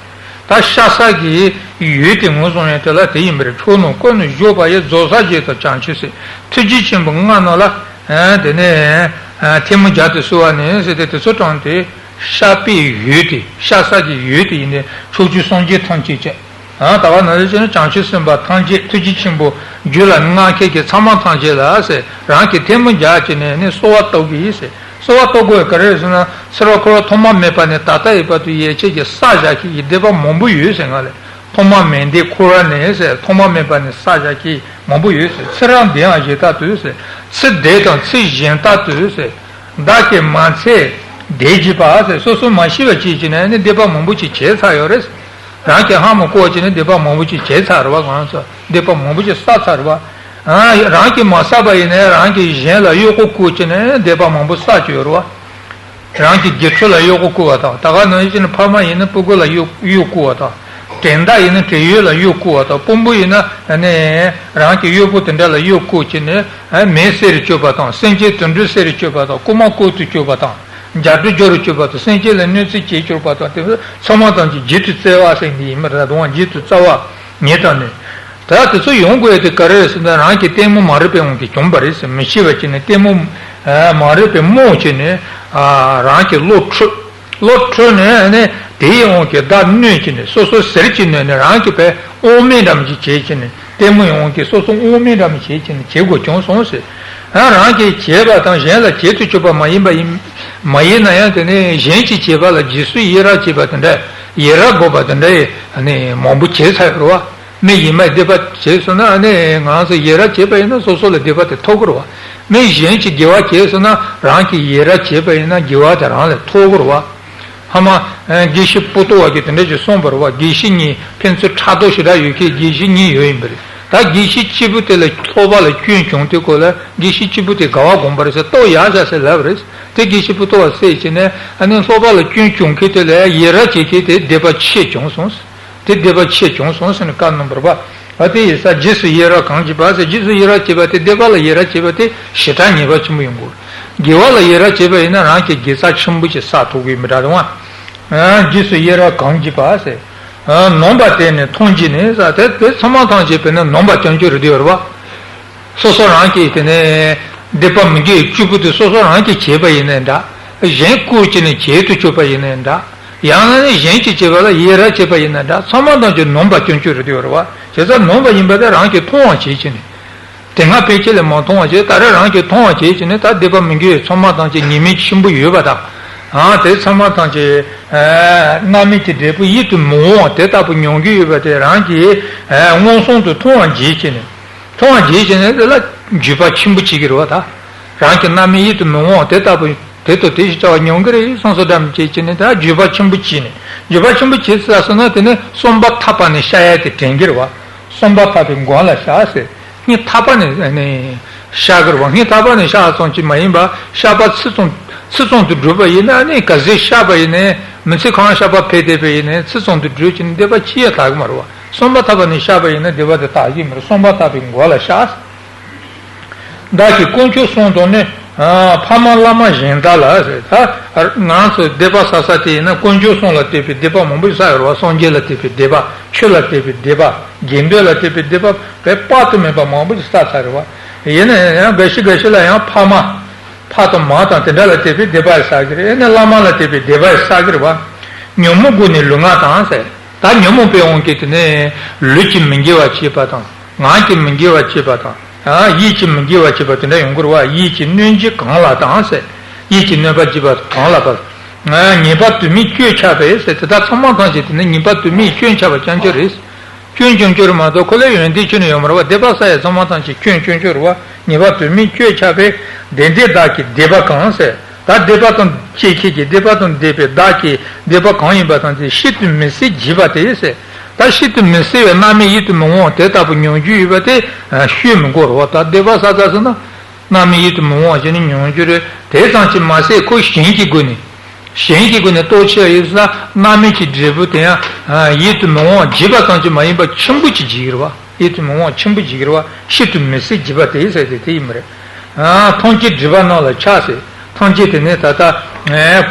ད་ཤ་ཟ་གི་ཡུལ་དེ་ངོས་བཟུང་ཡས་དེ་ལ་དེ་ཡིན་པ་རེད། ཕྱོགས་རྣམས་ཀུན་ནས་བཞུགས་པ་ཡི། རྫོགས་སངས་རྒྱས་དང་བྱང་ཆུབ་སེམས། ཐུགས་རྗེ་ཆེན་པོ་ལྔ་རྣམས་ལ། ཨ་དེ་ནས་ཨ་ཐལ་མོ་སྦྱར་ཏེ་གསོལ་བ་ནས་ཟེར་ཏེ་དེ་ཚོ་དྲངས་ཏེ། ཤ་པའི་ཡུལ་དེ། ཤ་ཟ་གི་ཡུལ་དེ་ཡིན་ཏེ། ཕྱོགས་བཅུའི་སངས་རྒྱས་ཐམས་ཅད་ཀྱི། ཨ་ད་ག་ནང་བཞིན་བྱས་ན་བྱང་ཆུབ་སེམས་དཔའ་ཐམས་ཅད། ཐུགས་རྗེ་ཆེན་པོ་རྒྱུད་ལ་མངའ་མཁན་གྱི་ཚང་མ་ཐམས་ཅད་ལ་ཟེར། རང་གིས་ཐལ་མོ་སྦྱར་བྱས་ནས་ནི་གསོལ་བ་བཏབ་ཀྱི་ཡིན་ཟེར། གསོལ་བ་བཏབ་དགོས་ག་རེ་རེད་ཟེར་ན། ཚེ་རབས་འཁོར་བ་ཐོག་མ་མེད་པ་ནས་ད་ལྟ་བའི་བར་དུ་ཡིད་ཆེས་ཀྱི་བསགས་བཞག་མཁན་གྱི་སྡིག་པ་མང་པོ་ཡོད་ཟེར། ང་ལས་ཐོག་མ་མེད་འདི་འཁོར་བ་ནས་ཟེར། ཐོག་མ་མེད་པ་ནས་བསགས་བཞག་མཁན་མང་པོ་ཡོད་ཟེར། ཚེ་རབས་འདིའང་གཞན་དག་ཏུ་ཟེར། ཚེ་འདི་དང་ཚེ་གཞན་དག་ཏུ་ཟེར། བདག་གིས་མ་ཚད་བཟླས་བགྱིས་པ་ཟེར། སོ་སོ་མ་ཤི་བ་བྱས་བྱས་ནས་ནི་སྡིག་པ་མང་པོ་ཅིག་བྱས་ཚར་ཡོད་རེད། རང་གི་ལྷ་མོ་བསྐོར་བྱས་ནས་སྡིག་པ་མང་པོ་ཅིག་བྱས་ཚར་རེད་བ། ང་ཚོ་སྡིག་པ་མང་པོ་ཅིག་བསགས་ཚར་རེད་བ། ཨ་རང་གིས་མ་བསགས་པ་ཡིན་ནའི་རང་གིས་གཞན་ལ་གཡོག་པོ་བསྐོར་བྱས་ནས་སྡིག་པ་མང་པོ་བསགས་ཀྱི་ཡོད་རེད་བ། རང་གི་དགེ་ཕྲུག་ལ་གཡོག་པོ་བསྐོར་བ་དང་། ད་ག་ནང་བཞིན་ཕ་མ་ཡིན་ན་སྤུ་གུ་ལ་གཡོག་གཡོག་བསྐོར་བ་དང་། བྲན་བདག་ཡིན་ན་བྲན་གཡོག་ལ་གཡོག་བསྐོར་བ་དང་། དཔོན་པོ་ཡིན་ན་ནི་རང་གི་གཡོག་པོ་དེ་འདྲ་ལ་གཡོག་བསྐོར་བྱས་ནས་མེ་བསད་རུ་བཅུག་པ་དང་། སེམས་ཅན་དུད་འགྲོ་བསད་རུ་བཅུག་པ་དང་། རྐུན་མ་རྐུ་ཐུག་བཅུག་པ་དང་། རྒྱག་རྡོ་སྦྱོར་རུ་བཅུག་པ་དང་། སེམས་ཅན་ལ་གནོད་འཚེ་བྱེད་བཅུག་པ་དང་། དེ་ཚོ་ཚང་མ་ཐམས་ཅད་རྗེས་སུ་བརྩེ་བ་ཟེར་འདི་ཡིན་པ་རེད། དང་རྗེས་སུ་བརྩེ་བ་ཉིད་དང་ནི། ད་དེ་ཚོ་ཡོང་དགོས་དེ་ག་རེ་རེད་ཟེར་ན། རང་གི་ལྟད་མོ་མ་རིག་པའི་དབང་གིས་བྱུང་བ་རེད་ཟེར། མི་ཤེས་པ་བྱས་ནས་ལྟད་མོ་མ་རིག་པའི་རྨོངས་བྱས་ནས་རང་གི་བློ་འཁྲུལ། བློ་འཁྲུལ་ནས་ནི་དེའི་དབང་གིས་བདག་གནོད་བྱས་ནས། སོ་སོ་ཟེར་གྱི་གནོད་ནས་རང་གི་བས་དབང་མེད་འདྲ་མི་ཅིག་བྱས་བྱས་ནས། ལྟད་མོའི་དབང་གིས་སོ་སོ་དབང་མེད་འདྲ་མི་བྱས་བྱས་ནས་བྱེད་དགོས་བྱུང་སོང་ཟེར། ཨ་རང་གིས་བྱས་པ་དང་གཞན་ལ་བྱེད་དུ་བཅུག་པ་མ་ཡིན་པ་ཡིན། མ་ཡིན་ན་ཡང་དེ་ནི་གཞན་གྱིས་བྱས་པ་ལ་རྗེས་སུ་ཡི་རང་བྱེད་པ་དེ་འདྲ། ཡི་རང་འབོག་པ་དེ་འདྲ་ཡི་ནི་མང་པོ་བྱས་ཚར་ཡོད་རེད་བ། མི་ཡིན་མ་སྡིག་པ་བྱས་སོང་ན་ཨ་ནི་ང་ཚོ་ཡི་རང་བྱས་པ་ཡིན་ན་སོ་སོ་ལ་སྡིག་པ་དེ་ཐོབ་ཀྱི་རེད་བ། མི་གཞན་གྱིས་དགེ་བ་བྱས་སོང་ན་རང་གིས་ཡི་རང་བྱས་པ་ཡིན་ན་དགེ་བ་དེ་རང་ལ་ཐོབ་ཀྱི་རེད་བ། ཧ་མ། དགེ་བཤེས་པོ་ཏོ་བ་གིས་དེ་འདྲ་ཞིག་གསུངས་པ་རེད་བ། དགེ་བཤེས་གཉིས་ཕན་ཚུན་ཕྲག་དོག་ཞེ་དྲག་ཡོད་མཁན་དགེ་བཤེས་གཉིས་ཡོད་ཡིན་པ་རེད། ད་དགེ་བཤེས་གཅིག་པུ་དེ་ལ་ལྷོ་པ་ལ་སྐྱོན་བྱུང་དུས་སྐོར་ལ་དགེ་བཤེས་གཅིག་པུ་དེ་དགའ་བ་སྒོམ་པ་རེད་ཟེར། ལྟོ་ཡག་བཞག་ཟེར་ལབ་པ་རེད། དེ་དགེ་བཤེས་པོ་ཏོ་བ་བསད་བྱས་ནས་ཨ་ནི་ལྷོ་པ་ལ་སྐྱོན་བྱུང་མཁན་དེ་ལ་ཡི་རང་བྱེད་མཁན་དེ་སྡིག་པ་ཆེ་བྱུང་སོང་། དེ་སྡིག་པ་ཆེ་བྱུང་སོང་ཟེར་ནས་བཀའ་གནང་བ་རེད་པ། ཨ་དེ་ཡི་ས་རྗེས་སུ་ཡི་རང་གང་བགྱིས་པ་ཟེར། རྗེས་སུ་ཡི་རང་བྱེད་པ་དེ། སྡིག་པ་ལ་ཡི་རང་བྱེད་པ་དེ་ཞེ་དྲག་ཉེས་པ་ཆེན་པོ་ཡོང་གི་རེད། དགེ་བ་ལ་ཡི་རང་བྱེད་པ་ཡིན་ན་རང་གི་དགེ་རྩ་ཆེན་པོ་ཞིག་བསགས་ཐུབ་ཀྱི་ཡོད་མི་འདྲ་རུང་བ། རྗེས་སུ་ཡི་རང་གང་བགྱིས་པ་ཟེར། ནོངས་པ་དེ་ནི་མཐོང་བགྱིས་ནས་ཟེར། དེ་དེ་ཚང་མ་ཐམས་ཅད་དཔེར་ན་ནོངས་པ་སྐྱོན་བརྗོད་རེད་དེ་ཡོད་རེད་བ། སོ་སོ་རང་གིས་དེ་ནས་སྡིག་པ་མི་དགེ་བཅུ་པོ་དེ་སོ་སོ་རང་གིས་བྱས་པ་ཡིན་ནའི་འདྲ། གཞན་བཀུར་བྱས་ནས་བྱེད་དུ་བཅུག་པ་ཡིན་ནའི་འདྲ། ཡང་ན་ནི་གཞན་གྱིས་བྱས་པ་ལ་ཡི་རང་བྱས་པ་ཡིན་ནའི་འདྲ། ཚང་མ་ཐམས་ཅད་ནོངས་པ་སྐྱོན་བརྗོད་རེད་དེ་ཡོད་རེད་བ། བྱས་ཙང་ནོངས་པ་ཡིན་པ་དེ་རང་གིས་མཐོང་བ་བྱེད་བྱས་ནས། དེ་སྔ་ཕན་ཆད་ལས་མ་མཐོང་བ་བྱས། ད་རེས་རང་གིས་མཐོང་བ་བྱས་བྱས་ནས་ད་སྡིག་པ་མི་དགེ་བའི་ཚང་མ་ཐམས་ཅད་ཉེས་དམིགས་ཆེན་པོ་ཡོད་པ་དང་། ཨ་དེ་ཚང་མ་ཐམས་ཅད་རྣམ་སྨིན་གྱི་འབྲས་བུ་ཡིད་དུ་མི་འོང་བ་དེ་ལྟ་བུ་མྱོང་གི་ཡོད་པ་དེ་རང་གིས་མངོན་སུམ་དུ་མཐོང་བ་བྱས་བྱས་ནས། མཐོང་བ་བྱས་བྱས་ནས་དེ་ལ་འགྱོད་པ་ཆེན་པོ་བྱེད་ཀྱི་རེད་བ་ད། རང་གི་རྣམ་སྨིན་ཡིད་དུ་མི་འོང་བ་དེ་ལྟ་བུ་དེ་དང་དེ་བཞིན་བྱ་བ་མྱོང་གི་རེད་བསམ་སོ་འདྲ་མི་བྱེད་བྱས་ནས་ད་འགྱོད་པ་ཆེན་པོ་བྱས་ནས། འགྱོད་པ་ཆེན་པོ་བྱས་ཚར་སོང་ན་དེ་ནས་གསུམ་པ་ཐར་པ་ནས་བཤགས་ཡ་དེ་དྲན་གྱི་རེད་བ། གསུམ་པ་ཐར་པའི་མགོན་ལ་བཤགས་ཟེར། སྔོན་ཐར་པ་ནས་ནས་བཤགས་ཀྱི་རེད་བ། སྔོན་ཐར་པ་ནས་བཤགས་ཙམ་གྱིས་མ་ཡིན་པ་བཤགས་པ་ཚིག་ཙམ་ཚིག་ཙམ་དུ་བསྒྲུབས་པ་ཡིན་ན་ནི་ག་ཚོད་བཤགས་པ་ཡིན་ནའི་མི་ཚེ་གང་བཤགས་པ་འཕེལ་བསྡད་པ་ཡིན་ནའི་ཚིག་ཙམ་དུ་བསྒྲུབས་ཀྱི་ནི་སྡིག་པ་ཅི་ཡང་དག་གི་མ་རེད་བ། གསུམ་པ་ཐར་པ་ནས་བཤགས་པ་ཡིན་ན་སྡིག་པ་དེ་དག་གི་མ་རེད། གསུམ་པ་ཐར་པའི་མགོན་ལ་བཤགས། བདག་གིས་དཀོན་མཆོག་གསུམ་དང་ནི། ཕ་མ་བླ་མ་གཞན་དག་ལ་ཟེར། ད་ང་ཚོས་སྡིག་པ་བསགས་ས་དེ་ཡིན་ན་དཀོན་མཆོག་གསུམ་ལ་དད་པའི་སྡིག་པ་མང་པོ་ཞིག་བསགས་ཡོད་རེད་བ། སངས་རྒྱས་ལ་དད་པའི་སྡིག་པ། ཆོས་ལ་དད་པའི་སྡིག་པ། དགེ་འདུན་ལ་དད་པའི་སྡིག་པ་བས་དཔག་ཏུ་མེད་པ་མང་པོ་ཞིག་བསགས་ཚར་རེད་བ། ཡིན་ན་ཡང་འགའ་ཞིག་འགའ་ཞིག་ལ་ཡང་ཕ་མ། ཕ་དང་མ་དང་དེ་འདྲ་ལ་དད་པའི་སྡིག་པ་ཞིག་བསགས་ཀྱི་རེད། ཡིན་ན་བླ་མ་ལ་དད་པའི་སྡིག་པ་ཞིག་བསགས་ཀྱི་རེད་བ། ཉོན་མོངས་ཀུན་ནས་ལུས་ངག་དང་ཟེར། ད་ཉོན་མོངས་པའི་དབང་གིས་དེ་ནས་ལུས་ཀྱིས་མི་དགེ་བ་བྱེད་པ་དང་། ངག་གིས་མི་དགེ་བ་བྱེད་པ་དང་། ཡིད་ཀྱིས་མི་དགེ་བ་བྱེད་པ་དེ་འདྲ་ཡོང་གི་རེད་བ། ཡིད་ཀྱིས་གནོད་བྱེད་གང་ལ་དང་ཟེར། ཡིད་ཀྱིས་གནོད་པ་བྱེད་པ་གང་ལ་བ། ཉེས་པ་དུ་མས་སྐྱོན་ཆགས་པས་ཟེར། དེ་དག་ཚང་མ་ཐམས་ཅད་དེ་ནི་ཉེས་པ་དུ་མས་སྐྱོན་ཆགས་པ་རྐྱང་རྐྱང་རེད། སྐྱོན་རྐྱང་རྐྱང་རེད་མ་གཏོགས་ཁོ་ལ་ཡོན་ཏན་ཁྱོན་ནས་ཡོད་མ་རེད་བ། སྡིག་པ་བསགས་ཡ་ཚང་མ་ཐམས་ཅད་སྐྱོན་རྐྱང་རྐྱང་རེད་བ། ཉེས་པ་དུ་མས་སྐྱོན་ཆགས་པས། དེ་འདྲའི་བདག་གི་སྡིག་པ་གང་ཟེར། ད་སྡིག་པ་དང་བཅས་མཁན་གྱི་སྡིག་པ་དང་ལྡན་པའི་བདག་གི་སྡིག་པ་གང་ཡིན་པ་དང་དེ་བཤད་དུ་མི་ཟད་བགྱིས་པ་དེ་ཟེར། ད་བཤད་དུ་མི་ཟད་པའི་རྣམ་སྨིན་ཡིད་དུ་མི་འོང་བ་དེ་ལྟ་བུ་མྱོང་རྒྱུ་ཡོད་པ་དེ་ཤོད་མི་དགོས་རེད་བ། ད་སྡིག་པ་བསགས་ཚར་སོང་ན་རྣམ་སྨིན་ཡིད་དུ་མི་འོང་བ་ཞིག་ནི་མྱོང་རྒྱུ་རེད། དེ་ཙམ་གྱིས་མ་ཟད་ཁོ་གཞན་གྱི་སྒོ་ནས། གཞན་གྱི་སྒོ་ནས་རྟོགས་ཆེ་བ་ཡོད་ཟེར་ན་རྣམ་སྨིན་གྱི་འབྲས་བུ་དེ་ཡང་ཡིད་དུ་མི་འོང་བ་བགྱིས་པ་ཙམ་གྱིས་མ་ཡིན་པ་ཆེན་པོ་ཅིག་བགྱིས་ཀྱི་རེད་བ། ཡིད་དུ་མི་འོང་བ་ཆེན་པོ་བགྱིས་ཀྱི་རེད་བ། བཤད་དུ་མི་ཟད་བགྱིས་པ་དེ་ཟེར་ཏེ་དེ་ཡིན་པ་རེད། ཐམས་ཅད་སྒྲིབ་པ་རྣམས་ལ་ཆགས་ཟེར། ཐམས་ཅད་དེ་ནས་ད་ལྟ་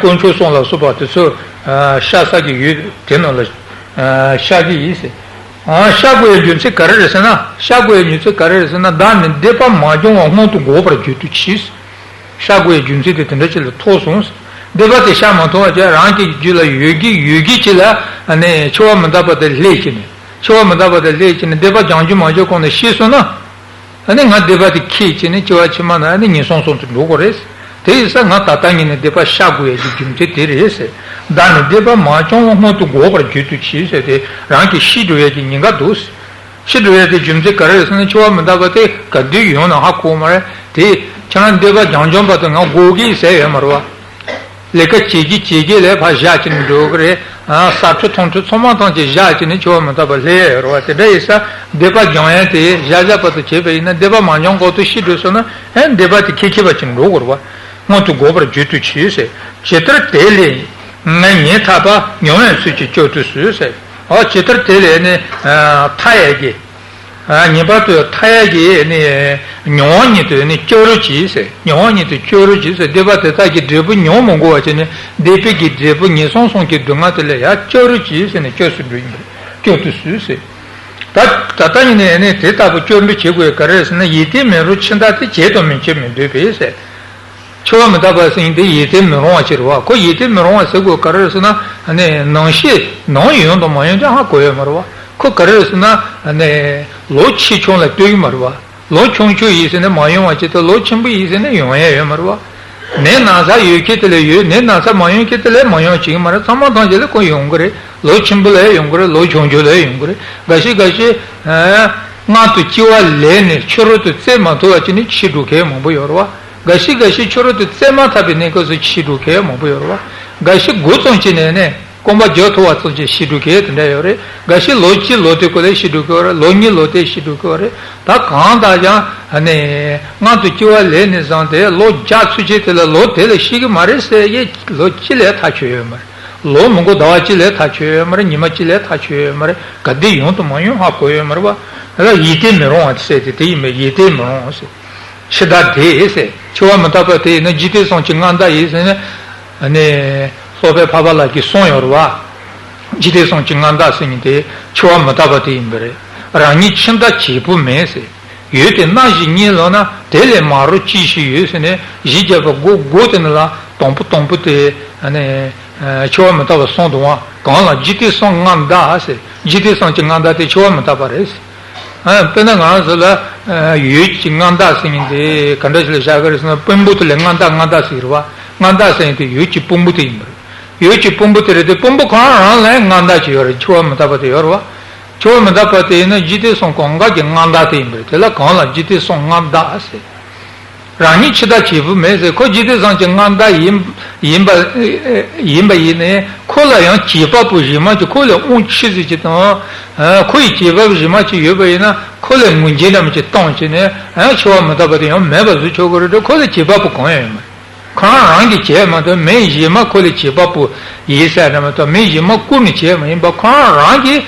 དཀོན་མཆོག་གསུམ་ལ་སོགས་པ་དེ་ཚོ་ཤ་ཟ་གི་ཡུལ་དེ་རྣམས་ལ་ ཤ་གི་ཡིན་ཟེར། ཤ་དགོས་ཡའི་རྒྱུ་མཚན་ག་རེ་རེད་ཟེར་ན། ཤ་དགོས་ཡའི་རྒྱུ་མཚན་ག་རེ་རེད་ཟེར་ན། བདག་ནི་སྡིག་པ་མ་བྱུང་བ་སྔོན་དུ་འགོག་པར་གྱུར་ཏོ་ཅིག། ཤ་དགོས་ཡའི་རྒྱུ་མཚན་དེ་དེ་འདྲ་ཅིག་ལ་ཐོགས་སོང་ཟེར། སྡིག་པ་དེ་བཤགས་མ་ཐུབ་པ་ཅིག་རང་གི་རྒྱུད་ལ་ཡོད་ཀྱི་ཡོད་ཀྱི་ཅིག་ལ་ནི་འཆི་བ་མི་རྟག་པ་དེ་སླེབས་ཀྱི་ནི། འཆི་བ་མི་རྟག་པ་དེ་སླེབས་ཀྱི་ནི་སྡིག་པ་སྦྱང་རྒྱུ་མ་བྱུང་གོང་ནས་ཤི་སོང་ན། ཨ་ནི་ང་སྡིག་པ་དེ་ཁྱེར་བྱས་ནས་འཆི་བ་ཕྱི་མ་ན་ཨ་ནི་ངན་སོང་གསུམ་དུ་འགྲོ་དགོས་རེད། དེ་ཡིན་ཙང་ང་ད་ལྟ་ཉིད་ནས་སྡིག་པ་བཤགས་དགོས་ཡ་གི་རྒྱུ་མཚན་དེ་རེད་ཟེར། བདག་ནི་སྡིག་པ་མ་བྱུང་བ་སྔོན་དུ་འགོག་པར་གྱུར་ཏོ་ཅིག་ཟེར་ཏེ་རང་གི་ཤི་འགྲོ་ཡ་གི་ཉེན་ཁ་འདུག་ཟེར། ཤི་འགྲོ་ཡ་གི་རྒྱུ་མཚན་ག་རེ་རེད་ཟེར་ན། འཆི་བ་མི་རྟག་པ་དེ་ག་དུས་ཡོང་ན་ཧ་གོ་མ་རེད་དེ། ཁྱེད་རང་སྡིག་པ་སྦྱང་སྦྱོང་བར་དུ་ང་འགོག་གི་ཟེར་ཡོད་མ་རེད་བ། ལས་ཀ་བྱེད་ཀྱི་བྱེད་ཀྱི་ལས་ཕར་བཞག་བྱས་ནས་འགྲོ་གི་རེད། ཟ་འཕྲུག་འཐུང་འཕྲུག་ཚང་མ་ཐམས་ཅད་བཞག་བྱས་ནས་འཆི་བ་མི་རྟག་པ་སླེབས་ཡ་ཡོད་རེད་བ། དེ་འདྲ་ཡིན་ཙང་སྡིག་པ་སྦྱང་ཡ་དེ་བཞག་བཞག་བར་དུ་བྱས་པ་ཡིན་ན། སྡིག་པ་མ་སྦྱང་གོང་དུ་ཤི་འགྲོ་སོང་ན་ཨེ་སྡིག་པ་དེ་ཁྱེར་ཁྱེར་བ་ཅིག་འགྲོ་དགོས་རེད་བ། སྔོན་དུ་འགོག་པར་གྱུར་ཏོ་ཅིག་ཟེར། ཇི་ལྟར་དེ་ལས་ངས་ཉེར་ཐར་པ། མྱོང་བའི་ཚུལ་གྱིས་སྐྱོབ་ཏུ་གསོལ་ཟེར། འོ་ཇི་ལྟར་དེ་ལས་ནི་ཐར་ཡ་གི། ངེས་པར་དུ་ཐར་ཡ་གི་ནི་མྱོང་བ་ཉིད་དུ་ནི་སྐྱོབ་རོགས་གྱིས་ཟེར། མྱོང་བ་ཉིད་དུ་སྐྱོབ་རོགས་གྱིས་ཟེར། སྡིག་པ་དེ་དག་གི་འབྲས་བུ་མྱོང་མི་དགོས་པ་བྱས་ནས་སྡིག་པའི་གི་འབྲས་བུ་ངན་སོང་གསུམ་གྱི་སྡུག་བསྔལ་དེ་ལས་ཡར་སྐྱོབ་རོགས་གྱིས་ཟེར་ནས་སྐྱོབ་སུ་འགྲོ་ཡིན་པས་སྐྱོབ་ཏུ་གསོལ་ཟེར། ད་ད་ལྟ་ཡིན་ནའི་ནི་དེ་ལྟ་བུ་སྐྱོབ་འདྲི་བྱེད་དགོས་ག་རེ་ཟེར་ན། ཡིད་བརྟན་མི་རུང་འཆི་བདག་དེ། བྱེད་དང་མི་བྱེད་མི་འདོད་པས་ཟེར། འཆི་བ་མི་རྟག་པ་ཟེར་མཁན་དེ་ཡིད་བརྟན་མི་རུང་བ་ཅིག་རེད་བ། ཁོ་ཡིད་བརྟན་མི་རུང་བ་ཟེར་དགོས་ག་རེ་རེད་ཟེར་ན། ནི་ནང་ཤེས་ནང་ཡོང་དང་མ་ཡོང་དེ་ཧ་གོ་ཡོད་མ་རེད་བ། ཁོ་ག་རེ་རེད་ཟེར་ན། ནི་ལོ་ཆེ་ཆུང་ལ་ལྟོས་ཀྱི་མ་རེད་བ། ལོ་ཆུང་ཆུང་ཡིན་ཟེར་ནས་མ་ཡོང་བ་ཅིག་དང་ལོ་ཆེན་པོ་ཡིན་ཟེར་ནས་ཡོང་ཡ་ཡོད་མ་རེད་བ། ནད་ན་ཚ་ཡོད་མཁན་དེ་ལས་ཡོད། ནད་ན་ཚ་མ་ཡོང་མཁན་དེ་ལས་མ་ཡོང་བྱེད་ཀྱི་མ་རེད། ཚང་མ་ཐམས་ཅད་ལ་ཁོ་ཡོང་གི་རེད། ལོ་ཆེན་པོ་ལ་ཡང་ཡོང་གི་རེད། ལོ་ཆུང་ཆུང་ལ་ཡང་ཡོང་གི་རེད། འགའ་ཞིག་འགའ་ཞིག་ཨ་སྔར་དུ་སྐྱེ་བ་ལས་ནས་ཕྱི་རོལ་དུ་བཙལ་མ་ཐུབ་པ་ཅིག་ནས་འཆི་འགྲོ་མཁན་མང་པོ་ཡོད་རེད་བ། འགའ་ཞིག་འགའ་ཞིག་ཕྱི་རོལ་དུ་བཙལ་མ་ཐུབ་པའི་གནས་སྐབས་སུ་འཆི་འགྲོ་མཁན་མང་པོ་ཡོད་རེད་བ། འགའ་ཞིག་འགོ་ཙམ་བྱས་ནས་ནས་རྐང་པ་རྒྱག་ཐུབ་པ་ཙམ་གྱིས་འཆི་འགྲོ་མཁན་དེ་འདྲ་ཡོད་རེད། འགའ་ཞིག་ལོ་གཅིག་ལོ་དེ་ཀོ་ལས་འཆི་འགྲོ་མཁན་ཡོད་རེད། ལོ་གཉིས་ལོ་དེ་འཆི་འགྲོ་མཁན་ཡོད་རེད། ད་གང་ལྟར་ཀྱང་ནས་སྔར་དུ་སྐྱེ་བ་ལས་ནས་བཟུང་སྟེ་ལོ་བརྒྱ་ཚུན་ཆད་དེ་ལ་ལོ་དེ་ལ་ཤི་གི་མ་རེད་ཟེར་གྱི་ལོ་གཅིག་ལས་ཐག་ཆོད་ཡོད་མ་རེད། ལོ་མི་འགོར་ཟླ་བ་གཅིག་ལས་ཐག་ཆོད་ཡོད་མ་རེད། ཉི་མ་གཅིག་ལས་ཐག་ཆོད་ཡོད་མ་རེད། ག་དུས་ཡོང་དང་མ་ཡོང་ཧ་གོ་ཡོད་མ་རེད་བ། ད་ཡིད་བརྟན་མི་རུང་བ་ཟེར་དེ་དེ་ཡིན་པས། ཡིད་བརྟན་མི་རུང་བ་ཟེར། འཆི་བདག་དེ་ཟེར། འཆི་བ་མི་རྟག་པ་དེ་ཡིན་ན་འཇིག་རྟེན་གསུམ་གྱི་མངའ་བདག་ཡིན་ཟེར་ནས་ནི་སློབ་དཔོན་འཕགས་པ་ལྷ་གིས་གསུངས་ཡོད་རེད་བ། འཇིག་རྟེན་གསུམ་གྱི་མངའ་བདག་ཟེར་མཁན་དེ་འཆི་བ་མི་རྟག་པ་དེ་ཡིན་པ་རེད། རང་ཉིད་འཆི་བདག་བྱེད་པོ་མེད་ཟེར། ཡོད་དེ་སྣ་བཞིན་གཉིས་ལོག་ན། དེ་ལས་མ་རུངས་ཅི་ཞིག་ཡོད་ཟེར་ནས་གཞི་བརྒྱ་པ་སྒོ་སྒོ་དེ་ནི་ལ་དང་པོ་དང་པོ་དེ་ནི་འཆི་བ་མི་རྟག་པ་གསུངས་འདུག་བ། གང་ལ་འཇིག་རྟེན་གསུམ་མངའ་བདག་ཟེར། འཇིག་རྟེན་གསུམ་གྱི་མངའ་བདག་དེ་འཆི་བ་མི་རྟག་པ་རེད་ཟེར། དཔེར་ན་ང་རང་ཚོ་ལ་ཡུལ་གྱི་མངའ་བདག་ཟེར་མཁན་དེ་ག་འདྲ་ཞིག་ལ་བཞག་གི་རེད་ཟེར་ན། དཔོན་པོ་དེ་ལ་མངའ་བདག་མངའ་བདག་ཟེར་གྱི་རེད་བ། མངའ་བདག་ཟེར་མཁན་དེ་ཡུལ་གྱི་དཔོན་པོ་དེ་ཡིན་པ་རེད། ཡུལ་གྱི་དཔོན་པོ་དེ་རེད་དེ། དཔོན་པོ་ཁོ་རང་རང་ལ་མངའ་བདག་ཅིག་ཡོད་རེད། འཆི་བ་མི་རྟག་པ་དེ་ཡོད་རེད་བ། འཆི་བ་མི་རྟག་པ་དེ་ཡིན་ན་འཇིག་རྟེན་གསུམ་གང་ག་གི་མངའ་བདག་དེ་ཡིན་པ་རེད། དེ་ལ་གང་ལ་འཇིག་རྟེན་གསུམ་མངའ་བདག་ཟེར། རང་ཉིད་འཆི་བདག་བྱེད་པོ་མེད་ཟེར། ཁོ་འཇིག་རྟེན་གསུམ་གྱི་མངའ་བདག་ཡིན་ཡིན་པ་ཡིན་པ་ཡིན་ནའི་ཁོ་ལ་ཡང་བྱེད་པ་པོ་གཞན་མ་ཅིག་ཁོ་ལས་དབང་ཆེ་ཟེར་གྱི་དང་། ཁོ་ཡི་བྱེད་པ་པོ་གཞན་མ་ཅིག་ཡོད་པ་ཡིན་ན་ཁོ་ལས་ངོས་འཛིན་འདྲ་མི་ཅིག་བཏང་བྱས་ནས་འཆི་བ་མི་རྟག་པ་དེ་ཡང་མེད་པ་བཟོ་ཆོག་གི་རེད་དེ། ཁོ་ལས་བྱེད་པ་པོ་གང་ཡང་ཡོད་མ་རེད། ཁོ་རང་རང་གིས་བྱས་མ་གཏོགས་མི་གཞན་མ་ཁོ་ལས་བྱེད་པ་པོ་ཡིན་ཟེར་ན་མ་གཏོགས་མི་གཞན་མ་བསྐུར་ནས་བྱས་མ་ཡིན་པ། ཁོ་རང་རང་གིས་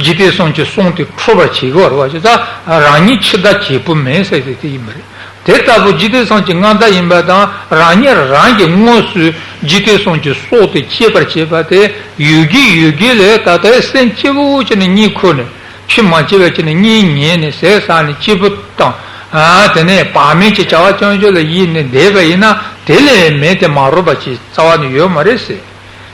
འཇིག་རྟེན་གསུམ་གྱི་གསུང་དེ་འཁྲུལ་པར་བྱེད་དགོས་རེད་བ། ཅི་ལྟར་རང་ཉིད་འཆི་བདག་བྱེད་པོ་མེད་ཟེར་དེ་དེ་ཡིན་པ་རེད། དེ་ལྟ་བུ་འཇིག་རྟེན་གསུམ་གྱི་མངའ་བདག་ཡིན་པ་དང་། རང་ཉིད་རང་གིས་དངོས་སུ་འཇིག་རྟེན་གསུམ་གྱི་སྲོག་དེ་གཅོད་པར་བྱེད་པ་དེ་ཡུལ་གྱི་ཡུལ་གྱི་ལས། ད་ལྟའི་སེམས་སྐྱིད་པོ་བྱས་ནས་གཉིད་ཁུག་ནས། ཆོས་མ་བྱས་པ་བྱས་ནས་གཉིད་ཉལ་ནས་ཟས་ཟ་ནས་སྐྱིད་པོ་དང་། ཨ་དེ་ནས་བག་མེད་ཀྱི་བྱ་བ་རྐྱང་རྐྱང་ལ་གཡེང་ནས་བསྡད་པ་ཡིན་ན། དེ་ལས་མེད་དེ་མ་རུངས་པ་ཅིག་རྩ་བ་ནས་ཡོད་མ་རེད་ཟེར།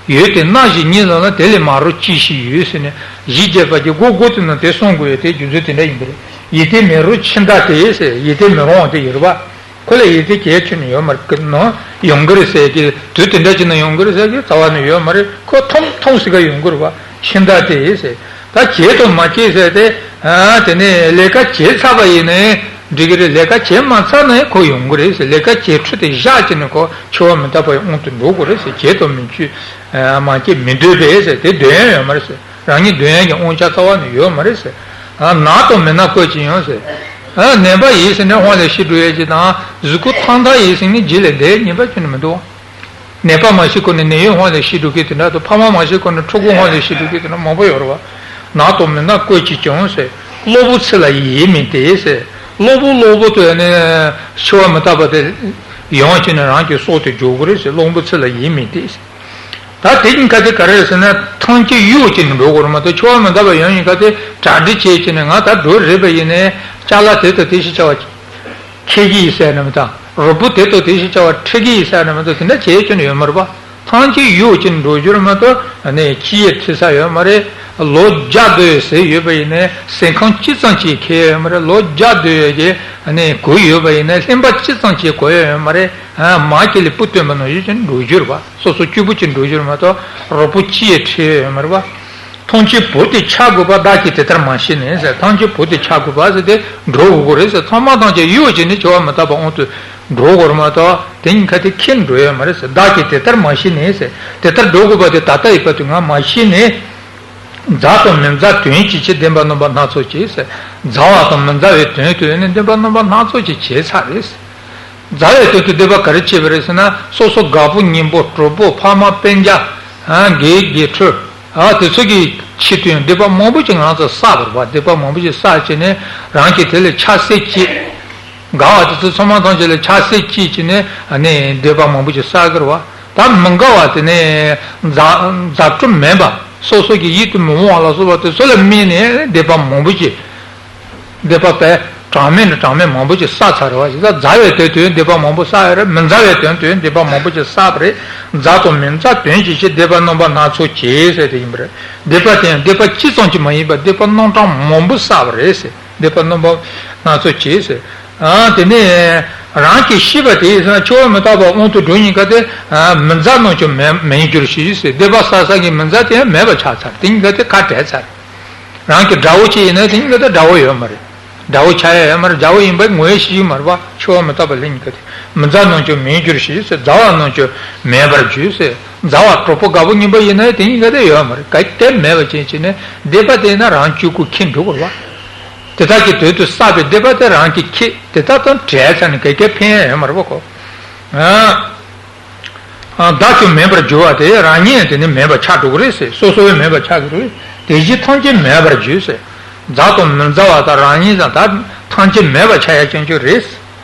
ཡོད་དེ་སྣ་བཞིན་གཉིས་ལོག་ན། དེ་ལས་མ་རུངས་ཅི་ཞིག་ཡོད་ཟེར་ནས་གཞི་བརྒྱད་པ་གྱི་སྒོ་སྒོ་དེ་ནང་དེ་གསུང་དགོས་ཡོད་དེ། རྒྱུ་མཚན་དེ་འདྲ་ཡིན་པ་རེད། ཡིད་བརྟན་མི་རུང་འཆི་བདག་དེ་ཟེར། ཡིད་བརྟན་མི་རུང་བ་དེ་ཡོད་རེད་པ། ཁོ་ལ་ཡིད་བརྟན་གལ་ཆེ་ནས་ཡོད་མ་རེད། ནང་ཡོང་གི་རེད་ཟེར་གྱི། དུས་དེ་འདྲ་ཅིག་ན་ཡོང་གི་རེད་ཟེར་གྱི་རྩ་བ་ནས་ཡོད་མ་རེད། ཁོ་ཐུང་ཐུང་ཟིག་ག་ཡོང་གི་རེད་པ། འཆི་བདག་དེ་ཟེར། ད་བྱེད་དང་མ་བྱེད་ཟེར་ཏེ། ཨ་དེ་ནས་ལས་ཀ་བྱེད་ཚར་བ་ཡིན་ནའི་འགྲིག་གི་རེད། ལས་ཀ་བྱེད་མ་ཚར་ནའི་ཁོ་ཡོང་གི་རེད་ཟེར། ལས་ཀ་བྱེད་འཕྲོ་དེ་བཞག་བྱས་ནས་ཁོ་འཆི་བ་མི་རྟག་པའི་དབང་དུ་འགྲོ་དགོས་རེད་ཟེར། བྱེད་དང་མི་བྱེད། ཨ་མ་བྱེད་མི་འདོད་པས་ཟེར། དེ་འདོད་ཡ་ཡོད་མ་རེད་ཟེར། རང་ཉིད་འདོད་ཡ་གི་དབང་ཆ་རྩ་བ་ནས་ཡོད་མ་རེད་ཟེར། ཨ་ན་དང་མི་ན་བཀོལ་གྱི་ཡོང་ཟེར། ཨ་ནད་པ་ཡིན་ཟེར་ནས་དབང་ལས་ཤི་འགྲོ་ཡ་གྱི་དང་། གཟུགས་པོ་ཐང་ཐང་ཡིན་ཟེར་ནས་རྗེས་ལས་འདས་ཉེས་པ་ཁྱོན་ནས་མི་འདུག། ནད་པ་མ་ཤི་གོང་ནས་ནད་ཡམས་དབང་ལས་ཤི་འགྲོ་མཁན་དེ་འདྲ་དང་། ཕ་མ་མ་ཤི་གོང་ནས་ཕྲུ་གུ་དབང་ལས་ཤི་འགྲོ་མཁན་དེ་འདྲ་མང་པོ་ཡོད་རེད་བ། ན་དང་མི་ན་བཀོལ་གྱིས་ཀྱང་ཟེར། གློ་བུར་ཚེ་ལ་ཡིད་མི་གཏད་ཟེར། གློ་བུར་གློ་བུར་དུ་ནི་འཆི་བ་མི་རྟག་པ་དེ་ཡོང་བྱས་ནས་རང་གི་སྲོག་དེ་འཇོག་གི་རེད་ཟེར། གློ་བུར་ཚེ་ལ་ཡིད་མི་གཏད་ཟེར། ད་དེ་གཉིས་ཀ་དེ་ག་རེ་རེད་ཟེར་ན། ཐམས་ཅད་གཡོ་བྱས་ནས་འགྲོ་དགོས་རེད་མ་གཏོགས། འཆི་བ་མི་རྟག་པ་ཡོང་ཡིན་ཀ་དེ་གྲ་སྒྲིག་བྱས་བྱས་ནས། ང་ད་འགྲོ་རེད་པ་ཡིན་ནའི་ཅ་ལག་དེ་དང་དེ་ཞིག་བྱ་བ་འཁྱེར་གྱི་ཡིན་ཟེར་ནས་མི་གཏོགས། རོགས་པོ་དེ་དང་དེ་ཞིག་བྱ་བ་ཁྲིད་ཀྱི་ཡིན་ཟེར་ནས་མི་གཏོགས། དེ་འདྲ་བྱས་བྱས་ནས་ཡོད་མ་རེད་པ། ཐམས་ཅད་གཡོ་བྱས་ནས་འགྲོ་རྒྱུ་རེད་མ་གཏོགས། ཨ་ནི་ཅི་ཡང་ཁྲིད་ས་ཡོད་མ་རེད། ལོ་བརྒྱ་སྡོད་ཟེར་ཡོད་པ་ཡིན་ནའི་ཟས་ཁང་གཅིག་ཙམ་ཅིག་ཁེལ་ཡོད་མ་རེད། ལོ་བརྒྱ་སྡོད་ཡོད་ཀྱི་ཨ་ནི་གོས་ཡོད་པ་ཡིན་ནའི་ལྷན་པ་གཅིག་ཙམ་ཅིག་གོན་ཡོད་ཡོད་མ་རེད། ཨ། མ་ཁྱེར་ལས་སྤུ་བཏོན་པ་ནང་བཞིན་བྱས་ནས་འགྲོ་རྒྱུ་རེད་པ། སོ་སོ་སྐྱིད་པོ་བྱས་འགྲོ་རྒྱུ་རེད་མ་གཏོགས། རོགས་པོ་ཅི་ཡང་ཁྲིད་ཡོད་མ་རེད་པ། ཐམས་ཅད་བུ་དེ་ཆགས་དགོས་པ། བདག་གིས་དེ་ལྟར་མ་ཤེས་ནས་ཟེར། ཐམས་ཅད་བུ་དེ་ཆགས་དགོས་པ་ཟེར་དེ་འགྲོ་དགོས་ཀྱི་རེད་ཟེར། ཚང་མ་ཐམས་ཅད་གཡོ་བྱས་ནས་འཆི་བ་མི་རྟག་པ་དབང་དུ་འགྲོ་དགོས་རེད་མ་གཏོགས། དེ་གཉིས་ཀ་དེ་ཁྱེར་འགྲོ་ཡོད་མ་རེད་ཟེར། བདག་གིས་དེ་ལྟར་མ་ཤེས་ནས་ཟེར། དེ་ལྟར་འགྲོ་དགོས་པ་དེ་ད་ལྟ་ཡོད་པ་དེ་ང་མ་ཤེས་ནས། མཛའ་དང་མི་མཛའ་དོན་གྱི་ཕྱིར། བདེན་པ་རྣམ་པ་སྣ་ཚོགས་བྱས་ཟེར། མཛའ་བ་དང་མི་མཛའ་བའི་དོན་དུ་ནི་བདེན་པ་རྣམ་པ་སྣ་ཚོགས་ཀྱི་བྱས་ཚར་རེད། མཛའ་བའི་དོན་དུ་བདེན་པ་ག་རེ་བྱས་པ་རེད་ཟེར་ན། སོ་སོ་དགའ་པོ་ཉེ་པོ་གྲོགས་པོ་ཕ་མ་སྤུན་ཀྱག་ཨ། དགེ་དགེ་ཕྲུག་ཨ། དེ་ཚོ་གི་ཆེད་དུ་ཡང་བདེན་པ་མང་པོ་ཅིག་ང་ཚོ་བསགས་པ་རེད་པ། བདེན་པ་མང་པོ་ཅིག་བསགས་བྱས་ནས་རང་གིས་དེ་ལ་ཆགས་སྲེད་བྱེད། དགའ་བ་དེ་ཚོ་ཚང་མ་ཐམས་ཅད་ལ་ཆགས་སྲེད་བྱེད་བྱས་ནས་ཨ་ནི་བདེན་པ་མང་པོ་ཅིག་བསགས་ཀྱི་རེད་པ། ད་མི་དགའ་བ་དེ་ནི་མཛའ་མཛའ་གྲོགས་མིན་པ། སོ་སོ་གི་ཡིད་དུ་མི་འོང་བ་ལ་སོགས་པ་དེ་ཚོ་ལ་དམིགས་ནས་བདེན་པ་མང་པོ་ཅིག་བདེན་པ་དེ་གྲངས་མེད་ནས་གྲངས་མེད་མང་པོ་ཅིག་བསགས་ཚར་བ་ཞིག། ད་མཛའ་བའི་དོན་དུ་བདེན་པ་མང་པོ་བསགས་ཡོད་རེད། མི་མཛའ་བའི་དོན་དུ་བདེན་པ་མང་པོ་ཅིག་བསགས་པ་རེད། མཛའ་དང་མི་མཛའ་དོན་གྱི་ཕྱིར། བདེན་པ་རྣམ་པ་སྣ་ཚོགས་བྱས་ཟེར་དེ་ཡིན་པ་རེད། བདེན་པ་དེ་ཡང་བདེན་པ་གཅིག་ཙམ་གྱིས་མ་ཡིན་པར་བདེན་པ་རྣམ་གྲངས་མང་པོ་བསགས་པ་རེད་ཟེར། བདེན་པ་རྣམ་པ་སྣ་ཚོགས་བྱས་ཟེར། ཨ། དེ་ནས་རང་གིས་ཤེས་པ་དེ་ཡིན་ན་འཆི་བ་མི་རྟག་པ་དབང་དུ་འགྲོ་ཡིན་ཀ་དེ། ཨ། མི་མཛའ་རྣམས་ཀྱང་མེད་མེད་འགྱུར་ཞེས་ཟེར། བདེན་པ་བསགས་བསགས་ཀྱི་མི་མཛའ་དེ་ཡང་མེད་པ་ཆགས་ཚར། དེ་ཡིན་ཀ་དེ་ཁ་བྲལ་ཚར། རང་གི་དགྲ་བོ་ཅིག་ཡིན་ན་དེ་ཡིན་ཀ་དེ་དགྲ་བོ་ཡོད་མ་རེད། དགྲ་བོ་ཆགས་ཡ་ཡོད་མ་རེད། དགྲ་བོ་ཡིན་པའི་ངོ་བོ་ཤེས་ཀྱི་མ་རེད་པ། འཆི་བ་མི་རྟག་པ་ལ་ཡིན་ཀ་དེ། མི་མཛའ་རྣམས་ཀྱང་མེད་འགྱུར་ཞེས་ཟེར། མཛའ་བ་རྣམས་ཀྱང་མེད་པར་འགྱུར་ཟེར། མཛའ་བ་གྲོགས་པོ་དགའ་པོ་ཉེ་པོ་ཡིན་ན་དེ་ཡིན་ཀ་དེ་ཡོད་མ་རེད། ག་གེ་མེད་པ་ཅན་བྱས་ནས་བདེན་པ་དེ་ཡིན་ན་རང་གཅིག་པུ་ཁེར་འགྲོ་དགོས་པ། དེ་དག་གི་དོན་དུ་བསགས་པའི་བདེན་པ་དེ་རང་གིས་ཁེར་དེ་དག་དང་བྲལ་ཚར་ནས་ག་གེ་ཕན་ཡ་ཡོད་མ་རེད་པ་ཁོ། ཨ། བདག་ཀྱང་མེད་པར་འགྱུར་བ་དེ་རང་ཉིད་དེ་ནི་མེད་པར་ཆགས་འགྲོ་གི་རེད་ཟེར། སོ་སོ་ཡང་མེད་པར་ཆགས་ཀྱི་རེད། དེ་བཞིན་ཐམས་ཅད་མེད་པར་འགྱུར་ཟེར། མཛའ་དང་མི་མཛའ་བ་དང་རང་ཉིད་དང་ད་ཐམས་ཅད་མེད་པར་ཆགས་ཡ་ཅན་ཅིག་རེད།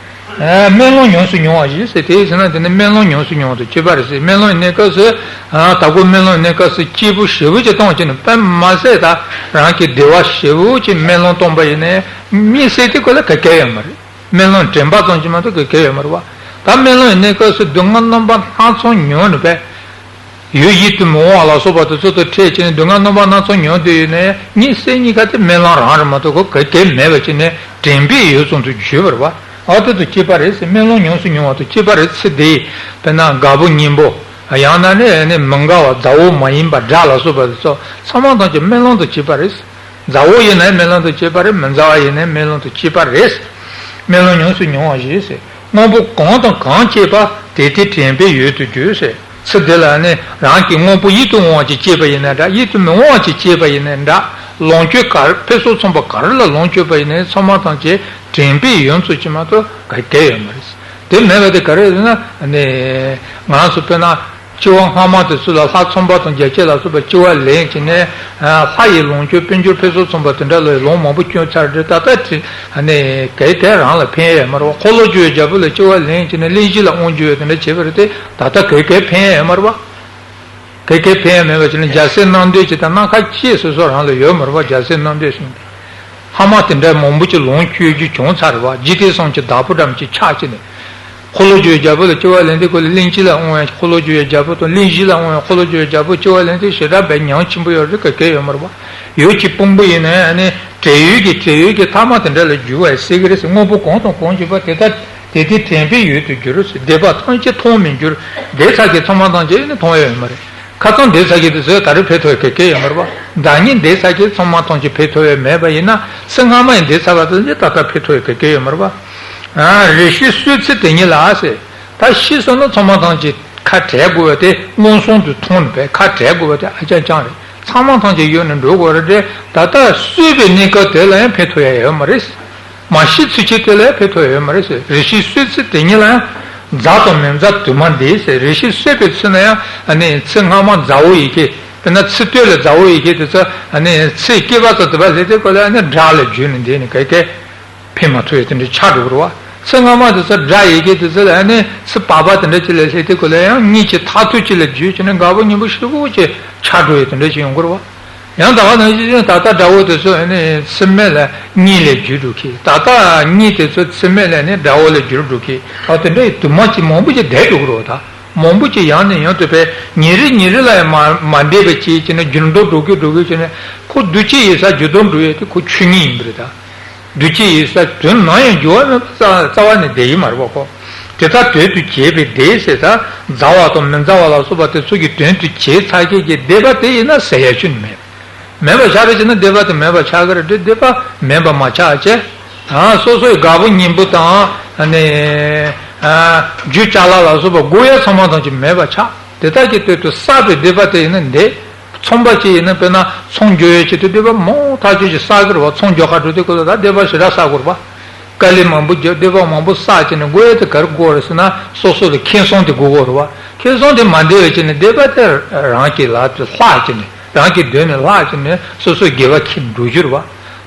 ཨ། སྨོན་ལམ་ཉམས་སུ་མྱོང་བ་ཞིག་ཟེར། དེ་ཟེར་ན་དེ་ནི་སྨོན་ལམ་ཉམས་སུ་མྱོང་བ་དང་གཅིག་པ་རེད་ཟེར། སྨོན་ལམ་གནས་སྐབས་སུ། ཨ། ད་གོ་སྨོན་ལམ་གནས་སྐབས་སུ་སྐྱིད་པོ་ཞེ་པོ་ཅིག་གཏོང་བྱས་ནས་དཔེ་མ་སྲིད་ད་རང་གི་བདེ་བ་ཞེ་པོ་ཅིག་སྨོན་ལམ་གཏོང་པ་ཡིན་ནའི་དམིགས་བསལ་དེ་ཁོ་ལ་ག་གེ་ཡོད་མ་རེད། སྨོན་ལམ་དྲན་པ་ཙམ་གྱིས་མ་གཏོགས་ག་གེ་ཡོད་མ་རེད་པ། ད་སྨོན་ལམ་གནས་སྐབས་སུ་སྡུག་བསྔལ་རྣམ་པ་སྣ་ཚོགས་མྱོང་ནས་པས། ཡུལ་ཡིད་དུ་མི་འོང་བ་ལ་སོགས་པ་དེ་ཚོ་དང་འཕྲད་བྱས་ནས་སྡུག་བསྔལ་རྣམ་པ་སྣ་ཚོགས་མྱོང་བསྡད་ཡོད་ནའི་དམིགས་བསལ་གཉིས་ཀ་དེ་སྨོན་ལམ་རང་རེད་མ་གཏོགས་ཁོ་ག་གེ་མེད་པ་བྱས་ནས་དྲན་པས་ཡུད་ཙམ་དུ་བརྗོད་པ་རེད་པ། ཨ། དེ་དང་གཅིག་པ་རེད་ཟེར། སྨོན་ལམ་ཉམས་སུ་མྱོང་བ་དང་གཅིག་པ་རེད། ཚེ་འདི་ཡི་དཔེར་ན་དགའ་པོ་ཉེ་པོ་ཡང་ན་ནི་ནི་མི་དགའ་བ་མཛའ་བོ་མ་ཡིན་པ་དགྲ་ལ་སོགས་པ་དེ་ཚོ་ཚང་མ་ཐམས་ཅད་སྨོན་ལམ་དང་གཅིག་པ་རེད། མཛའ་བོ་ཡིན་ནའི་སྨོན་ལམ་དང་གཅིག་པ་རེད། མི་མཛའ་བ་ཡིན་ནའི་སྨོན་ལམ་དང་གཅིག་པ་རེད། སྨོན་ལམ་ཉམས་སུ་མྱོང་བ་ཞིག་ཟེར། དངོས་པོ་གང་དང་གང་སྐྱེས་པ་དེ་དེ་དྲན་པས་ཡུད་དུ་འགྱུར་ཟེར། ཚེ་འདི་ལ་ནི་རང་གི་དངོས་པོ་ཡིད་དུ་འོང་བ་ཅིག་སྐྱེས་པ་ཡིན་ན་འདྲ། ཡིད་དུ་མི་འོང་བ་ཅིག་སྐྱེས་པ་ཡིན་ན་འདྲ། ལོངས་སྤྱོད་ག་རེ་ཕུན་སུམ་ཚོགས་པ་ག་རེ་ལ་ལོངས་སྤྱོད་པ་ཡིན་ནའི་ཚང་མ་ཐམས་ཅད་དྲན་པས་ཡུད་ཙམ་ཅིག་མ་གཏོགས་ག་གེ་ཡོད་མ་རེད། དེ་མེད་པ་དེ་ག་རེ་རེད་ན་ནི་ང་རང་ཚོ་དཔེར་ན། སྐྱེ་བ་སྔ་མ་དེ་ཚོ་ལ་ལྷ་ཚངས་པ་དང་རྒྱལ་བྱེད་ལ་སོགས་པ་སྐྱེ་བ་ལེན་བྱས་ནས། ལྷ་ཡི་ལོངས་སྤྱོད་དཔལ་འབྱོར་ཕུན་སུམ་ཚོགས་པ་དེ་འདྲ་ལ་ལོངས་མང་པོ་སྤྱོད་ཚར་དུས་ད་ལྟ་དེ་ནི་ག་གེ་རང་ལ་ཕན་ཡས་མ་རེད་པ། འཁོར་ལོས་སྒྱུར་བའི་རྒྱལ་པོ་ལ་སྐྱེ་བ་ལེན་བྱས་ནས་གླིང་བཞི་ལ་དབང་བསྒྱུར་བའི་དེ་འདྲ་བྱས་པ་རེད་དེ། ད་ལྟ་ག་གེ་ཕན་ཡས་མ་རེད་པ། ག་གེ་ཕན་ཡས་མེད་པ་བྱས་ནས་རྒྱལ་སྲས་རྣམ་འདྲེན་གྱི་དང་སྣ་ཁ་གཅིག་སོ་སོ་རང་ལ་ཡོད་མ་རེད་པ། རྒྱལ་སྲས་རྣམ་འདྲེན་གསུམ། ལྷ་མ་དེ་འདྲ་མང་པོ་ཅིག་ལོངས་སྤྱོད་རྒྱུ་བྱུང་ཚར་བ། འཇིག་རྟེན་གསུམ་གྱི་བདག་པོ་འདྲ་མི་ཅིག་ཆགས་ཀྱི་ནས། འཁོར་ལོས་སྒྱུར་བའི་རྒྱལ་པོ་ལ་སྐྱེ་བ་ལེན་དུས་ཁོ་ལ་གླིང་བཞི་ལ་དབང་བའི་འཁོར་ལོས་སྒྱུར་བའི་རྒྱལ་པོ་དང་། གླིང་བཞི་ལ་དབང་བའི་འཁོར་ལོས་སྒྱུར་བའི་རྒྱལ་པོ་སྐྱེ་བ་ལེན་དུས་ཞེ་དྲག་པའི་ཉམས་ཆེན་པོ་ཡོད་རེད། ག་གེ་ཡོད་མ་རེད་པ། ཡུལ་གྱི་དཔང་པོ་ཡིན་ན་ཡང་ནི་བྲན་ཡུལ་གྱི་བྲན་ཡུལ་གྱི་ཐ་མ་དེ་འདྲ་ལ་འགྱུར་བ་ཡི་སྲིད་ཀྱི་རེད་ཟེར། དངོས་པོ་གང་དང་གང་སྐྱེས་པ་དེ་ལྟར་དེ་དེ་དྲན་པས་ཡུད་དུ་འགྱུར་ཟེར། འདས་པ་ཐམས་ཅད་མཐོང་མི་འགྱུར། འདས་ཚར་གྱི་ཚང་མ་ཐམས་ཅད་ནི་མཐོང་ཡ་ཡོད་མ་རེད། ཁ་སང་འདས་ཚར་གྱི་དེ་ཚོས་ད་རེས་ཕན་ཐོགས་ཡ་ག་གེ་ཡོད་མ་རེད་པ། ཟླ་ཉིན་འདས་ཚར་གྱི་ཚང་མ་ཐམས་ཅད་ཕན་ཐོགས་ཡ་མེད་པ་ཡིན་ན། ཚེ་སྔ་མ་ཡི་འདས་ཚར་བ་དེ་ཚོ་ད་ལྟ་ཕན་ཐོགས་ཡ་ག་གེ་ཡོད་མ་རེད་པ། ཨ། རེ་ཞིག་གསོས་ཚེ་དེ་ཉིད་ལ་ཟེར། ད་ཤི་སོང་ན་ཚང་མ་ཐམས་ཅད་ཁ་བྲལ་དགོས་པ་དེ་མངོན་སུམ་དུ་མཐོང་ནས་པས། ཁ་བྲལ་དགོས་པ་དེ་ཨ་ཅང་ཅང་རེད། ཚང་མ་ཐམས་ཅད་གཡོལ་ནས་འགྲོ་དགོས་རེད་དེ། ད་ལྟ་གསོས་པའི་གནས་སྐབས་དེ་ལ་ཡང་ཕན་ཐོགས་ཡ་ཡོད་མ་རེད། མ་ཤི་ཚུན་ཆད་དེ་ལ་ཕན་ཐོགས་ཡོད་མ་རེད་ཟེར། རེ་ཞིག་གསོས་ཚེ་དེ་ཉིད་ལ་ཡང་། མཛའ་དང་མི་མཛའ་དུ་མ་འདས་ཟེར། རེ་ཞིག་གསོས་པའི་ཚེ་ན་ཡང་ཨ་ནི་ཚེ་སྔ་མ་མཛའ་བོ་ཡི་གེ། དཔེར་ན་ཚེ་སྟོད་ལ་མཛའ་བོ་ཡི་གེ་དེ་ཚོ་ཨ་ནི་ཚེ་སྐྱེས་པ་ཚོ་དུ་བ་ལས་དེ་ཁོ་ལ་ཨ་ནི་དགྲ་ལ་གྱུར་ནས་འདས་ནས་ག་གེ་ཕན་མ་ཐོགས་ཡ་དེ་འདྲ་ཆགས་འགྲོ་གི་རེད་པ། ཚིག་སྔ་མ་དེ་ཚོ་སྒྲ་ཡི་གེ་དེ་ཚོ་ལ་ནི་ཚིག་བར་པ་དེ་འདྲ་ཅིག་ལ་སླེབས་དུས་སྐབས་ལ་ཡང་གཉིད་ཀྱི་མཐར་ཐུག་ཅིག་ལ་བརྒྱུད་བྱས་ནས་དགའ་པོ་སྙིང་པོ་ཞེ་པོ་ཅིག་ཆགས་འགྲོ་ཡི་དེ་འདྲ་ཅིག་ཡོང་གི་རེད་བ། ཡང་ད་ག་ནང་བཞིན་ཅིག་ད་ལྟ་དགྲ་བོ་དེ་ཚོ་ནི་ཚིག་སྨྲས་ལ་གཉིད་ལ་བརྒྱུད་འགྲོ་གི། ད་ལྟ་གཉིད་དེ་ཚོ་ཚིག་སྨྲས་ལ་ནི་དགྲ་བོ་ལ་བརྒྱུད་འགྲོ་གི། ཨ་དེ་འདྲ་ཡི་དུ་མ་ཅིག་མང་པོ་ཅིག་བསྡད་འགྲོ་གི་རེད་བ། ད་མང་པོ་ཅིག་ཡང་ནས་ཡང་དུ་བས་ཉིན་རེ་ཉིན་རེ་ལ་ཡང་མ་མ་འདས་པ་ཅིག་བྱས་ནས་འགྱུར་ལྡོག་འགྲོ་གི་འགྲོ་གི་བྱས་ནས་ཁོ་འདུ་བྱེད་ཡིན་ས་འགྱུར་ལྡོག་འགྲོ་ཡས་དེ་ཁོ་ཆོས་ཉིད་ཡིན་པ་རེད་ད། འདུ་བྱེད་ཡིན་ས་དོན་ནམ་ཡང་འགྱུར་བ་མེད་པ་རྩ་རྩ་བ་ནས་བསྡད་ཡིན་མ་རེད་པ་ཁོ། དེ་ལྟར་དོན་དུ་བྱས་པའི་བསྡད་ཟེར་ད་མཛའ་བ་དང་མི་མཛའ་བ་ལ་སོགས་པ་དེ་ཚོ་གི་དོན་དུ་བྱས་ཚར་མཁན་གྱི་བསྡད་པ་དེ་ཡིན་ན་ཟེར་ཡ་ཆོས་ནི་མེད། མེད་པ་ཆགས་རེད་ཅེ་ན་བསྡད་པ་དེ་མེད་པ་ཆགས་ཀྱི་རེད་དེ་བསྡད་པ་མེད་པ་མ་ཆགས་ཅེ། ཨ་སོ་སོའི་དགའ་པོ་སྙིང་པོ་དང་ཨ་ནི་ཨ་རྒྱུ་ཅ་ལག་ལ་སོགས་པ་དགོས་ཡ་ཚང་མ་ཐམས་ཅད་མེད་པ་ཆགས། དེ་དག་གི་དོན་དུ་བསགས་པའི་བསྡད་པ་དེ་ཡིན་ན་འདས། ཚོང་པ་ཅིག་ཡིན་ན་དཔེར་ན་ཚོང་རྒྱག་ཡས་ཆེད་དུ་སྡེ་པ་མང་ཐག་ཆོད་ཅིག་བསགས་ཀྱི་རེད་བ། ཚོང་རྒྱག་ག་འགྲོ་དུས་སྐབས་ལ་ད་སྡེ་པ་ཞེ་དྲག་བསགས་དགོས་རེད་བ། དཀའ་ལས་མང་པོ་རྒྱབ་སྡེ་པ་མང་པོ་བསགས་བྱས་ནས་དགོས་ཡས་དེ་ག་རེ་དགོས་རེད་ཟེར་ན་སོ་སོ་ལ་ཁེ་བཟང་དེ་དགོས་དགོས་རེད་བ། ཁེ་བཟང་དེ་མ་འདས་པ་བྱས་ནས་སྡེ་པ་དེ་རང་གི་ལག་ཏུ་ལྷག་བྱས་ནས་རང་གི་དོན་ནས་ལྷག་བྱས་ནས་སོ་སོའི་དགེ་བ་ཁྱེར་འགྲོ་རྒྱུ་རེད་བ།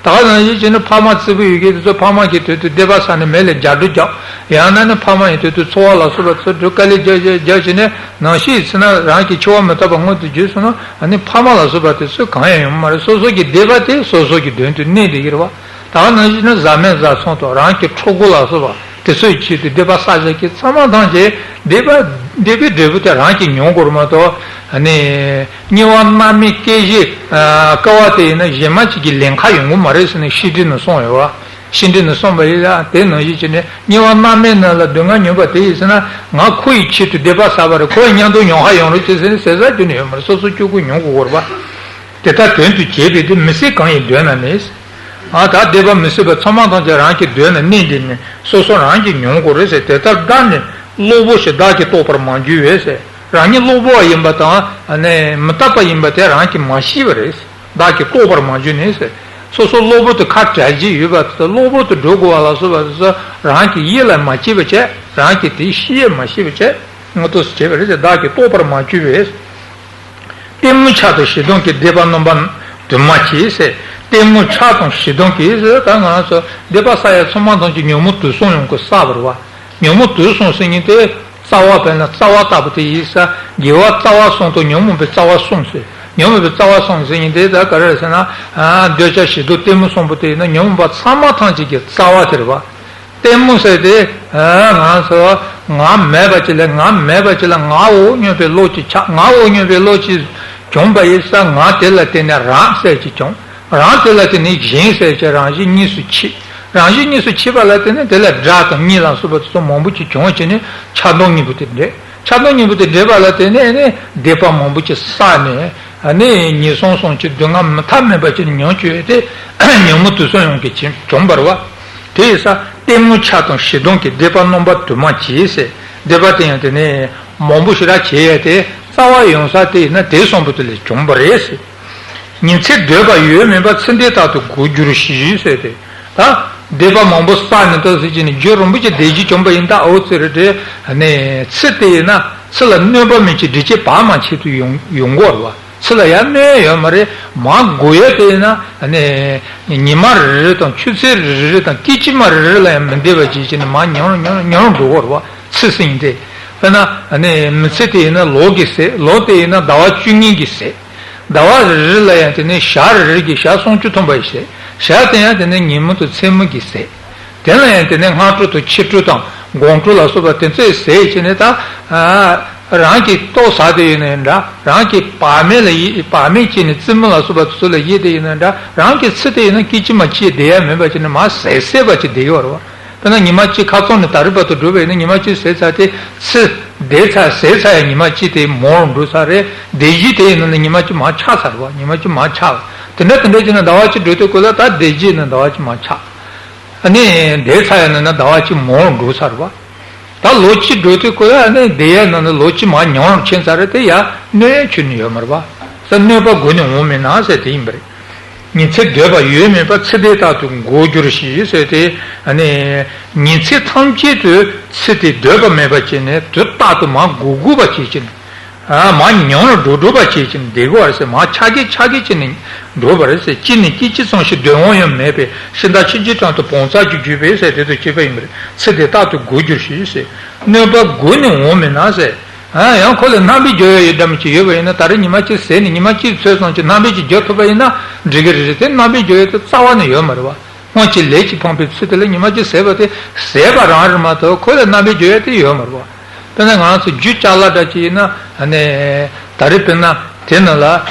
ད་ག་ནང་བཞིན་བྱས་ནས་ཕ་མ་བརྩི་པོ་ཡོད་མཁན་དེ་ཚོ་ཕ་མ་གི་དོན་དུ་སྡེ་པ་བསགས་ནས་མེ་ལ་རྒྱག་སྒྲོ་རྒྱག་ཡང་ན་ནི་ཕ་མ་ཡི་དོན་དུ་འཚོ་བ་ལ་སོགས་པ་ཚོ་སྒྲུབ་དཀའ་ལས་རྒྱག་རྒྱག་རྒྱག་བྱས་ནས་ནང་བཞིན་ཡིན་ན་རང་གི་འཆི་བ་མི་རྟག་པ་མངོན་དུ་གྱུར་སོང་ན་ཨ་ནི་ཕ་མ་ལ་སོགས་པ་དེ་ཚོ་གང་ཡང་ཡོང་མ་རེད། སོ་སོ་གི་སྡེ་པ་དེ་སོ་སོ་གི་དོན་དུ་གནས་བསྡད་ཀྱི་རེད་བ། ད་ག་ནང་བཞིན་ནི་བཟའ་མི་བཟའ་ཚང་དང་རང་གི་ཕྲུ་གུ་ལ་སོགས་པ་དེ་ཚོའི་ཆེད་དུ་སྡེ་པ་བསགས་བཞག་གི་ཚང་མ་ཐམས་ཅད་སྡེ་པ་སྡེ་པའི་འབྲས་བུ་དེ་རང་གིས་མྱོང་དགོས་རེད་མ་གཏོགས་ཨ་ནི། དམྱལ་བ་མནར་མེད་སྐྱེ་གཞི་ཨ་དཀའ་བ་དེ་ཡིན་ན་གཞན་མ་གཅིག་གིས་ལེན་ཁ་ཡོང་གི་མ་རེད་ཟེར་ནས་བཤད་ཁྲིད་ནས་གསུངས་ཡོད་བ། བཤད་ཁྲིད་ནས་གསུངས་པ་ཡིན་ལ་དེ་ནང་བཞིན་བྱས་ནས་དམྱལ་བ་མནར་མེད་རྣམས་ལ་སྡུག་བསྔལ་མྱོང་བ་དེ་ཡིན་ཟེར་ན་ང་ཁོ་ཡི་ཆེད་དུ་སྡེ་པ་བསགས་པ་རེད། ཁོ་ཡི་མཉམ་དུ་མྱོང་ཁ་ཡོང་རོགས་བྱེད་ཟེར་ནས་ཟེར་ས་རྒྱུ་ནི་ཡོད་མ་རེད། སོ་སོ་སྤྱོད་གོ་མྱོང་དགོས་སྐོར་བ། དེ་ལྟར་དོན་དུ་བྱས་པའི་དེ་མི་སྲིད་གང་ཡིན་གདོད་ན་མེད། ཨ་ད་སྡེ་པ་མི་སྲིད་པ་ཚང་མ་ཐམས་ཅད་རང་གི་གདོད་ན་གནས་འདི་ནི་སོ་སོ་རང་གིས་མྱོང་དགོས་རེད་ཟེར། དེ་ལྟར་བདག་ནི་གློ་བུར་ཞིང་བདག་གིས་རྟོགས་པར་མ་གྱུར་བས་ཟེར། རང་ཉིད་གློ་བུར་བ་ཡིན་པ་དང་ནི་མི་རྟག་པ་ཡིན་པ་དེ་རང་གིས་མ་ཤེས་པ་རེད། བདག་གིས་རྟོགས་པར་མ་གྱུར་ནས་ཟེར། སོ་སོ་གློ་བུར་དུ་ཁ་བྲལ་གྱི་ཡོད་པ་དེ་གློ་བུར་དུ་འགྲོ་དགོས་པ་ལ་སོགས་པ་དེ་ཚོ་རང་གིས་ཡིད་ལ་མ་བྱེད་པ་བྱས། རང་གིས་དེ་ཤེས་ཡས་མ་ཤེས་པ་བྱས། ངོ་ཐོག་སུ་བྱས་པ་རེད་ཟེར། བདག་གིས་རྟོགས་པར་མ་གྱུར་བས། གཏི་མུག་ཆགས་དང་ཞེ་སྡང་གིས་སྡེ་པ་རྣམ་པ་དུ་མ་བྱས་ཟེར། གཏི་མུག་ཆགས་དང་ཞེ་སྡང་གིས་ཟེར། ད་ང་རང་ཚོ་སྡེ་པ་བསགས་ཡ་ཚང་མ་ཐམས་ཅད་ཉོན་མོངས་དུག་གསུམ་ཡོང་གི་བསགས་པ་རེད་བ། ཉོན་མོངས་དུག་གསུམ་ཟེར་མཁན་དེ་རྩ་བ་དཔེར་ན་རྩ་བ་ལྟ་བུ་དེ་ཡིན་ས། དགེ་བ་རྩ་བ་གསུམ་དང་ཉོན་མོངས་པའི་རྩ་བ་གསུམ་ཟེར། ཉོན་མོངས་པའི་རྩ་བ་གསུམ་ཟེར་མཁན་དེ་ད་ག་རེ་རེད་ཟེར་ན། ཨ་འདོད་ཆགས་ཞེ་སྡང་གཏི་མུག་གསུམ་པོ་དེ་ཡིན་ན་ཉོན་མོངས་པ་ཚང་མ་ཐམས་ཅད་ཀྱི་རྩ་བ་དེ་རེད་བ། གཏི་མུག་ཟེར་དེ། ཨ་ང་ཚོ་ང་མེད་པ་ཅིག་ལ་ང་མེད་པ་ཅིག་ལ་ངའོ་སྙམ་པའི་བློ་ཅིག་ཆགས། ངའོ་སྙམ་པའི་བློ་ཅིག་བྱུང་བ་ཡིན་ཙང་ང་དེ་ལ་བརྟེན་ནས་རང་ཟེར་ཅིག་བྱུང་། རང་དེ་ལ་བརྟེན་ནས་གཞན་ཟེར་ཅིག་རང་བཞིན་གཉིས་སུ་མཆེད། རང་བཞིན་གཉིས་སུ་མཆེད་པ་ལ་བརྟེན་ནས་དེ་ལ་དགྲ་དང་གཉེན་ལ་སོགས་པ་དེ་ཚོ་མང་པོ་ཅིག་བྱུང་བ་བྱས་ནས་ཆགས་སྡང་གཉིས་པོ་དེ་འདྲེས། ཆགས་སྡང་གཉིས་པོ་དེ་འདྲེས་པ་ལ་བརྟེན་ནས་ནི་སྡིག་པ་མང་པོ་ཅིག་བསགས་ནས་ནི་ངན་སོང་གསུམ་གྱི་སྡུག་བསྔལ་མི་ཐབས་མེད་པ་ཅིག་མྱོང་བཅུག་ཡོད་དེ་ཉོན་མོངས་དུག་གསུམ་ཡོངས་ཀྱིས་བྱུང་བ་རེད་བ། དེ་ཡིན་ཙང་གཏི་མུག་ཆགས་དང་ཞེ་སྡང་གིས་སྡིག་པ་རྣམ་པ་དུ་མ་བྱས་ཟེར། སྡིག་པ་དེ་ཡང་དེ་ནས་མང་པོ་ཞེ་དྲག་བྱས་ཡོད་དེ་རྩ་བ་ཡོང་ས་དེ་ཡིན་ན་དེ་གསུམ་པོ་དེ་ལས་བྱུང་བ་རེད་ཟེར། ཉི་ཚེ་སྡོད་པ་ཡོད་མིན་པ་ཚེ་འདི་ལྟར་དུ་འགོར་འགྱུར་ཞེས་ཟེར་ཏེ། ད་སྡིག་པ་མང་པོ་བསགས་ནས་ད་ཟེར་གྱི་ནི་རྒྱུ་རིན་པོ་ཆེ་བདེ་སྐྱིད་བྱུང་བ་ཡིན་ད་འོ་ཙི་རེད་དེ། ནས་ཚེ་དེ་ཡིན་ན་ཚེ་ལ་གནོད་པ་མེད་ཀྱི་སྡིག་ཅན་བར་མ་ཆད་དུ་ཡོང་ཡོང་གོ་རེད་བ། ཚེ་ལ་ཡང་གནོད་ཡོད་མ་རེད། མ་འགོར་ཡོད་དེ་ཡིན་ན་ནས་ཉི་མ་རེ་རེ་དང་ཆུ་ཚོད་རེ་རེ་དང་སྐད་ཅིག་མ་རེ་རེ་ལ་ཡང་མི་བདེ་བ་ཅིག་བྱས་ནས་མ་ཉམས་ཉམས་ཉམས་འགྲོ་གོ་རེད་བ། ཚེ་ཟེར་ཡིན་ཏེ། དཔེར་ན་ནས་མི་ཚེ་དེ་ཡིན་ན་ལོ་གིས་ཟད། ལོ་དེ་ཡིན་ན་ཟླ་བ་བཅུ་གཉིས་ཀྱིས་ཟད། ཟླ་བ་རེ་རེ་ལ་ཡང་དེ་ནས་ཞག་རེ་རེ་གི་ཞག་སུམ་ཅུ་ཐམ་པ་ཡིས་ཟད། ཞག་དེ་ཡང་དེ་ནས་ཉིན་མོ་དང་མཚན་མོ་གིས་ཟད། དེ་ལ་ཡང་དེ་ནས་སྔ་དྲོ་དང་ཕྱི་དྲོ་དང་དགོང་དྲོ་ལ་སོགས་པ་དེ་ཚོས་ཟད་བྱས་ནས་ད། རང་གིས་ལྟོ་ཟ་དེ་ཡིན་ནའི་འདྲ། རང་གིས་བག་མེད་ལ་ཡིད་བག་མེད་སྐྱེས་ནས་རྩེད་མོ་ལ་སོགས་པ་དེ་ཚོ་ལ་ཡིད་དེ་ཡིན་ནའི་འདྲ། རང་གི་ཚེ་དེ་ཡིན་ན་སྐད་ཅིག་མ་གཅིག་བདེ་ཡ་མེད་པ་བྱས་ནས་མར་ཟད་ཟད་པ་ཅིག་བསྡད་ཡོད་རེད་བ། དཔེར་ན་ཉི་མ་གཅིག་ཁ་རྩང་ནས་ད་རེས་བར་དུ་འགྲོ་བས་ནི་ཉི་མ་གཅིག་ཟད་ཚར་དེ་ཚེ་འདས་ཚར་ཟད་ཚར་ཡང་ཉི་མ་གཅིག་དེ་མང་རུ་འགྲོ་ཚར་རེད། བདེ་སྐྱིད་དེ་ཡིན་ན་ནི་ཉི་མ་གཅིག་མར་ཆག་ཚར་བ། ཉི་མ་གཅིག་མར་ཆག་དེ་འདྲ་དེ་འདྲ་བྱས་ན་ཟླ་བ་གཅིག་འགྲོ་དུས་སྐབས་ལ་ད་བདེ་སྐྱིད་ནི་ཟླ་བ་གཅིག་མར་ཆག་ཨ་ནི་འདས་ཚར་ཡང་ན་ཟླ་བ་གཅིག་མང་རུ་འགྲོ་ཚར་བ། ད་ལོ་གཅིག་འགྲོ་དུས་སྐབས་ལ་ཨ་ནི་བདེ་ཡ་ན་ནི་ལོ་གཅིག་མར་ཉམས་རུ་ཕྱིན་ཚར་རེད། དེ་ཡ་གནོད་ཡ་ཁྱོན་ནས་ཡོད་མ་རེད་བ། ས་གནོད་པ་དགོས་ནས་འོང་མེད་ན་ཟེར་དེ་ཡིན་པ་རེད། ཉི་ཚེ་སྡོད་པ་ཡོད་མིན་པ་ཚེ་འདི་ལྟར་དུ་འགོར་འགྱུར་ཞེས་ཟེར་ཏེ། ཨ་ནི་ཉི་ཚེ་ཐམས་ཅད་དུ་ཚེ་དེ་སྡོད་པ་མེད་པ་བྱས་ནས་དུས་རྟག་ཏུ་མར་འགོར་འགོར་བ་བྱེད་ཀྱི་ནས། ཨ། མར་ཉམས་ལ་འགྲོ་འགྲོ་པ་བྱེད་ཀྱི་འདི་གོ་བར་ཟེར། མར་ཆག་གི་ཆག་གི་བྱས་ནས་འགྲོ་བར་ཟེར། ཅི་ནི་སྐྱེ་ཅི་ཙམ་ཞིག་འདོད་དབང་ཡང་མེད་པས། ཤིང་རྟ་ཆུ་སྐྱེས་གྲང་དུ་བོངས་ཚ་གྱུར་གྱུར་པས་ཟེར། དེ་དང་བཅས་པ་ཡིན་པ་རེད། ཚེ་འདི་རྟག་ཏུ་འགོར་འགྱུར་ཞིང་ཟེར། གནོད་པ་འགོར་ནས་འོང་མིན་ན་ཟེར། ཨ། ཡང་ཁོ་ལ་རྣམ་པའི་རྒྱལ་བའི་འདྲ་མི་ཅིག་ཡོད་པ་ཡིན་ན། ད་རེས་ཉི་མ་གཅིག་ཟས་ནས་ཉི་མ་གཅིག་ཚོད་ཙམ་གྱི་རྣམ་པའི་ཅིག་རྒྱལ་ཐུབ་པ་ཡིན་ན་འགྲིག་གི་རེད། དེ་རྣམ་པའི་རྒྱལ་བའི་དེ་རྩ་བ་ནས་ཡོད་མ་རེད་བ། སྔོན་གྱི་ལས་ཀྱིས་འཕངས་པའི་ཚུལ་དེ་ལ་ཉི་མ་གཅིག་ཟས་པ་དེ་ཟས་པ་རང་རེད་མ་གཏོགས་ཁོ་ལ་རྣམ་པའི་རྒྱལ་བའི་དེ་ཡོད་མ་རེད་བ། དཔེར་ན་ང་རང་ཚོ་རྒྱུ་ཅ་ལག་འདྲ་ཅིག་ཡིན་ན། ཨ་ནི། ད་རེས་དཔེར་ན་དེ་ནང་ལ་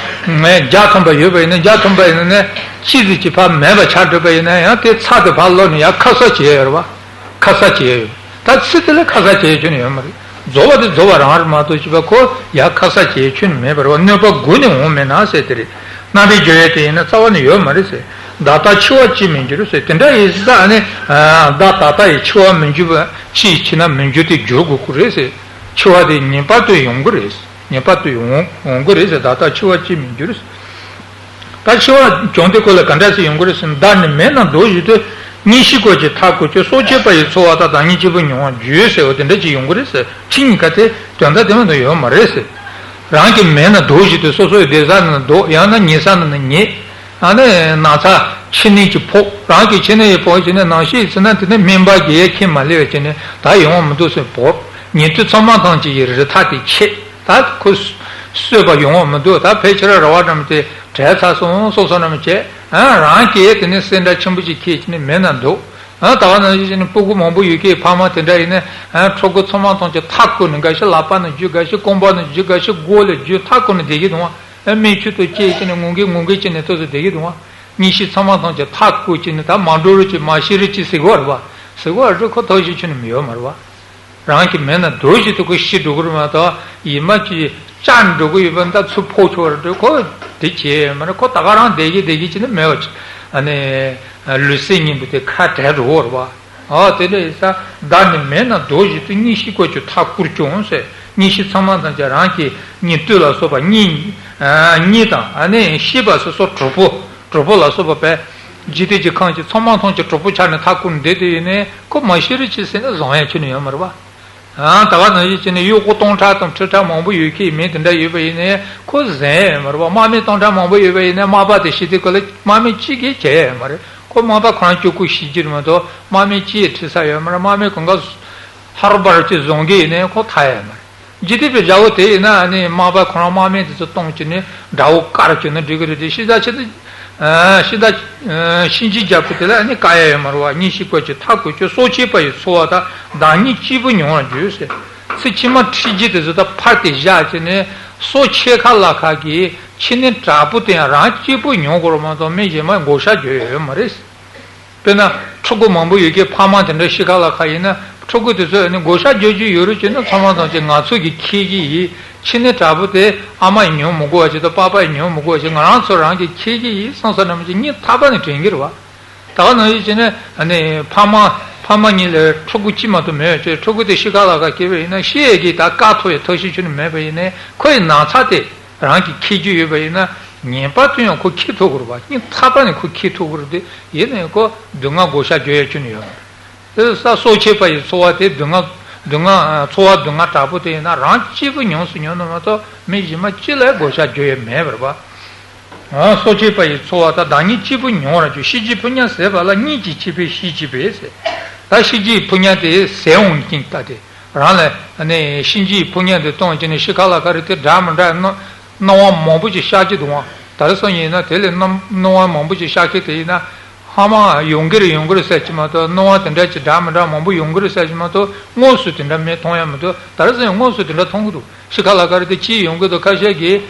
ངས་བརྒྱ་ཐམ་པ་ཡོད་པ་ཡིན་ན། བརྒྱ་ཐམ་པ་ཡིན་ན་ནས་གཅིག་ཙམ་གྱིས་ཕར་མེད་པ་ཆགས་འགྲོ་བ་ཡིན་ན་ཡང་། དེ་ཚྭ་དེ་ཕར་ལོག་ནས་ཡར་ཁ་གསབ་བྱེད་ཡ་ཡོད་རེད་བ། ཁ་གསབ་བྱེད་ཡ་ཡོད། ད་ཚིག་དེ་ལ་ཁ་གསབ་བྱེད་ཡ་ཁྱོན་ནས་ཡོད་མ་རེད། རྫོགས་པ་དེ་རྫོགས་པ་རང་རེད་མ་གཏོགས་བྱས་པ་ཁོ་ཡར་ཁ་གསབ་བྱེད་ཡ་ཁྱོན་ནས་མེད་པ་རེད་བ། གནོད་པ་འགོར་ནས་འོང་མིན་ན་ཟེར། དེ་རེད། རྣམ་པའི་རྒྱལ་བའི་དེ་ཡིན་ན་རྩ་བ་ནས་ཡོད་མ་རེད་ཟེར། བདག་ལྟ་འཆི་བར་ཅིས་མི་འགྱུར་ཟེར། དེ་འདྲ་ཡིན་ཙང་ནི། ཨ། བདག་ད་ལྟ་ཡི་འཆི་བར་མི་འགྱུར་བ་ཅིས་བྱས་ན་མི་འགྱུར་ཏེ་འགྱུར་དགོས་ཀྱི་རེད་ཟེར། འཆི་བ་དེ་ངེས་པར་དུ་ཡོང་གི་རེད། ངེས་པར་དུ་ཡོང་ཡོང་གི་རེད་ཟེར། བདག་ལྟ་འཆི་བར་ཅིས་མི་འགྱུར་ཟེར། ད་འཆི་བ་བྱུང་དུས་ཁོ་ལ་ག་འདྲ་ཞིག་ཡོང་གི་རེད་ཟེར་ན། བདག་ནི་མེད་ན་འདོད་བཞིན་དུ། གཉིད་ཤིག་གོ་ཅིག་མཐའ་བསྐོར་ཀྱང་། སྲོག་ཆད་པ་ཡི་ཚོར་བ་དང་། བདག་ཉིད་གཅིག་པུ་མྱོང་བར་འགྱུར་ཟེར་བ་དེ་འདྲ་ཅིག་ཡོང་གི་རེད་ཟེར། ཁྱི་གཉིས་ཀ་དེ་དོན་དག་དེ་མ་གཏོགས་ཡོད་མ་རེད་ཟེར། རང་གི་མེད་ན་འདོད་བཞིན་དུ། སོ་སོའི་བསྡད་ས་ན་འདོད། ཡང་ན་ཉལ་ས་ན་ན་ཉལ། ཨ་ནི་ན་ཚ་མཆིན་ནད་ཀྱིས་ཕོག་རང་གི་མཆིན་ནད་ཀྱིས་ཕོག་བྱས་ནས་ནང་བཤིག་ཟིན་ན། དེ་ནས་སྨན་པ་དགེ་བའི་ཁྱིམ་མ་སླེབས་བྱས་ནས་ད་ཡོང་བ་མི་འདུག་ཟེར་བོར། ཉེ་དུ་ཚང་མ་ཐམས་ཅད་ཀྱི་རི་མཐའ་དེ་ཆད། ད་ཁོ་གསོད་པ་ཡོང་བ་མི་འདུག་ད་ཕལ་ཆེར་ར་བ་འགྲམ་དེ་བྲལ་ཚར་སོང་། སོ་སོ་ནམ་བྱས། ཨ། རང་གིས་དེ་ནས་སེམས་ཁྲལ་ཆེན་པོ་ཅིག་ཁྱེར་བྱས་ནས་མེད་ན་འདོད། ཨ། ད་ག་ནང་བཞིན་བྱས་ནས་སྤུ་གུ་མང་པོ་ཡོད་མཁན་ཕ་མ་དེ་འདྲ་ཡིན་ན། ཨ། ཕྲུ་གུ་ཚང་མ་ཐམས་ཅད་མཐའ་བསྐོར་ནས། འགའ་ཞིག་ལག་པ་ནས་འཇུ། འགའ་ཞིག་རྐང་པ་ནས་འཇུ། འགའ་ཞིག་མགོ་ལ་འཇུ། མཐའ་བསྐོར་ནས་བསྡད་ཀྱི་འདུག་བ། ཨ། མིག་ཆུ་དེ་བཅད་བྱས་ནས་ངུ་གིན་ངུ་གིན་བྱས་ནས་ཏོག་ཙམ་བསྡད་ཀྱི་འདུག་བ། གཉིད་ཤིག་ཚང་མ་ཐམས་ཅད་མཐའ་བསྐོར་བྱས་ནས། ད་མ་འགྲོ་རོགས་གྱིས། མ་ཤི་རོགས་གྱིས་ཟེར་གྱི་ཡོད་རེད་བ། ཟེར་གྱི་ཡོད་རེད། ཁོ་ཐབས་ཤེས་ཁྱོན་ནས་ཡོད་མ་རེད་བ། རང་གི་མེད་ན་འདོད་བཞིན་དུ་ཁོ་ཤི་འགྲོ་གི་རེད་མ་གཏོགས། ཡིད་མ་ཅིག་བཅག་འགྲོ་གི་ཡོད་པ་འདྲ། ཚུར་ཕོག་ཆོག་རེད་དེ། ཁོ་དེ་བྱས་ཡོད་མ་རེད། ཁོ་ད་ག་རང་བསྡད་ཀྱི་བསྡད་ཀྱི་བྱས་ནས་མེད་པ་ཅིག་ཨ་ནི་ལུས་སེམས་གཉིས་པོ་དེ་ཁ་བྲལ་འགྲོ་གི་རེད་བ། ཨོ། དེ་འདྲ་ཡིན་ཙང་། བདག་ནི་མེད་ན་འདོད་བཞིན་དུ། གཉིད་ཤིག་གོ་ཅིག་མཐའ་བསྐོར་ཀྱང་ཟེར། གཉིད་ཤིག་ཚང་མ་ཐམས་ཅད་རང་གི་གཉིད་སྟོད་ལ་སོགས་པ། གཉིད། ཨ། གཉིད་དང་། ཨ་ནི་ཤེས་པ་སོ་སོ་གྲོགས་པོ། གྲོགས་པོ་ལ་སོགས་པ་བས། འཇིག་རྟེན་གྱི་ཁམས་ཀྱི་ཚང་མ་ཐམས་ཅད་གྲོགས་པོ་ཆགས་ནས་མཐའ་བསྐོར་ནས་བསྡད་དེ་ཡིན་ནའི་ཁོ་མ་ཤི་རོགས་གྱིས་ཟེར་ནས་བཟང་ཡ་ཁྱོན་ནས་ཡོད་མ་རེད་བ། ཨ། ད་ག་ནང་བཞིན་བྱས་ནས་གཡོག་པོ་སྟོང་ཕྲག་དང་ཁྲི་ཕྲག་མང་པོ་ཡོད་མཁན་མི་དེ་འདྲ་ཡོད་པ་ཡིན་ནའི་ཁོ་ཟ་ཡ་ཡོད་མ་རེད་བ། དམག་མི་སྟོང་ཕྲག་མང་པོ་ཡོད་པ་ཡིན་ནའི་དམག་པ་དེ་ཤི་དུས་སྐབས་ལ་དམག་མི་གཅིག་གིས་བྱེད་ཡ་ཡོད་མ་རེད། ཁོ་དམག་པ་ཁོ་རང་སྐྱོབ་དགོས་ཤེས་ཀྱི་རེད་མ་གཏོགས། དམག་མི་གཅིག་ཡིས་ཁྲིད་ས་ཡོད་མ་རེད། དམག་མི་གང་ག་ཧར་བར་གྱི་བཟང་གི་ཡིན་ནའི་ཁོ་ཐར་ཡ་ཡོད་མ་རེད། འཇིག་རྟེན་པའི་དགྲ་བོ་དེ་ཡིན་ན་ནི་དམག་པ་ཁོ་རང་དམག་མི་དེ་ཚོ་གཏོང་བྱས་ནས་དགྲ་བོ་བཀར་བྱས་ན་འགྲིག་གི་རེད་དེ། ཤི་ད་ཤི་ད། ཨ། ཤི་ད། ཨ། གཤིན་རྗེའི་རྒྱལ་པོ་དེ་ལ་ནི་བཀག་ཡ་ཡོད་མ་རེད་བ། གཉིད་ཤིག་གོ་ཅིག་མཐའ་བསྐོར་ཀྱང་། སྲོག་ཆད་པ་ཡི་ཚོར་བ་དང་། བདག་ཉིད་གཅིག་པུ་མྱོང་བར་འགྱུར་ཟེར། ཚིག་ཕྱི་མ་ཁྲིད་རྒྱུ་དེ་ཚོ་ད་ཕར་དེ་བཞག་བྱས་ནས། སྲོག་ཆད་ཁ་ལ་ཁ་གི་མཆིན་ནད་དྲག་པོ་དེ་ཡང་རང་གཅིག་པུ་མྱོང་དགོས་རེད་མ་གཏོགས་མི་གཞན་མ་བགོ་བཤའ་རྒྱག་ཡ་ཡོད་མ་རེད། དཔེར་ན་ཕྲུ་གུ་མང་པོ་ཡོད་མཁན་ཕ་མ་དེ་འདྲ་ཤི་ཁ་ལ་ཁ་ཡིན་ན། ཕྲུ་གུ་དེ་ཚོས་ནི་བགོ་བཤའ་རྒྱག་རྒྱུ་ཡོད་རེད་ཅེ་ན། ཚང་མ་ཐམས་ཅད་ང་ཚོ་གིས་འཁྱེར་གྱི་ཡིན། མཆིན་ནད་དྲག་པོ་དེ་ཨ་མ་ཡིས་མྱོང་མི་དགོས་པ་ཅིག་དང་། པ་ཕ་ཡིས་མྱོང་མི་དགོས་པ་ཅིག་ང་རང་ཚོ་རང་གིས་འཁྱེར་གྱི་ཡིན་བསམ་བསམ་ནམ་ཅིག་སྙིང་ཐག་པ་ནས་དྲན་གྱི་རེད་བ། ད་ག་ནང་བཞིན་བྱས་ནས་ནི་ཕ་མ་ཕ་མ་གཉིས་ལ་ཕྲུ་གུ་གཅིག་མ་གཏོགས་མེད་པ་ཅིག་ཕྲུ་གུ་དེ་ཤི་ཁ་ལ་ཁ་སྐྱེས་པ་ཡིན་ན། ཤི་ཡས་ཀྱི་ད་བཀག་ཐུབ་པའི་ཐབས་ཤེས་ཁྱོན་ནས་མེད་པ་ཡིན་ནའི། ཁོ་ཡི་ན་ཚ་དེ་རང་གིས་འཁྱེར་རྒྱུ་ཡོད་པ་ཡིན་ན། ངེས་པར་དུ་ཡང་ཁོ་འཁྱེར་ཐུབ་ཀྱི་རེད་བ། སྙིང་ཐག་པ་ནས་ཁོ་འཁྱེར་ཐུབ་ཀྱི་རེད་དེ། ཡིན་ནའི་ཁོ་སྡུག་བསྔལ་བགོ་བཤའ་རྒྱག་ཡ་ཁྱོན་ནས་ཡོད་མ་རེད། དེ་ས་སྲོག་ཆད་པ་ཡི་ཚོར་བ་དེ། སྡུག་བསྔལ་སྡུག་བསྔལ་ཚོར་བ་སྡུག་བསྔལ་དྲག་པོ་དེ་ཡིན་ན་རང་གཅིག་པུ་མྱོང་སུ་མྱོང་ནོ་མ་གཏོགས་མི་གཞན་མ་གཅིག་ལ་བགོ་བཤའ་རྒྱག་ཡ་མེད་པ་རེད་བ། ཨ། སྲོག་ཆད་པ་ཡི་ཚོར་བ་དང་། བདག་ཉིད་གཅིག་པུ་མྱོང་བར་འགྱུར། གཤིན་རྗེའི་ཕོ་ཉ་ཟད་པ་ལ། གཉིད་ཀྱིས་ཁྱིམ་པའི་གཤིན་རྗེ་བས་ཟེར། ད་གཤིན་རྗེའི་ཕོ་ཉ་དེ་ཟད་འོང་གི་ད་དེ། རང་ལ་ནི་གཤིན་རྗེའི་ཕོ་ཉ་དེ་གཏོང་བྱས་ནས་ཤི་ཁ་ལ་ཁ་རེད་དེ། འདྲ་མི་འདྲ་སྣང་སྣང་བ་མང་པོ་ཅིག་ཤར་གྱི་འདུག་བ། ད་རེས་སང་ཉིན་ཡིན་ན་དེ་ལས་སྣང་སྣང་བ་མང་པོ་ཅིག་ཤར་མཁན་དེ་ཡིན་ན། ཧ་མ་ཡོང་གི་རེད་ཡོང་གི་རེད་ཟེར་གྱི་མ་གཏོགས། སྣང་བ་དེ་འདྲ་ཅིག་འདྲ་མི་འདྲ་མང་པོ་ཡོང་གི་རེད་ཟེར་གྱི་མ་གཏོགས། དངོས་སུ་དེ་འདྲ་མི་མཐོང་ཡ་མི་འདུག་ད་རེས་སང་ཉིན་དངོས་སུ་དེ་འདྲ་མཐོང་གི་འདུག་ཤི་ཁ་ལ་ཁ་རེད་དེ། ཅིག་ཡོང་གི་འདུག་ཁ་ཤས་ཀྱིས་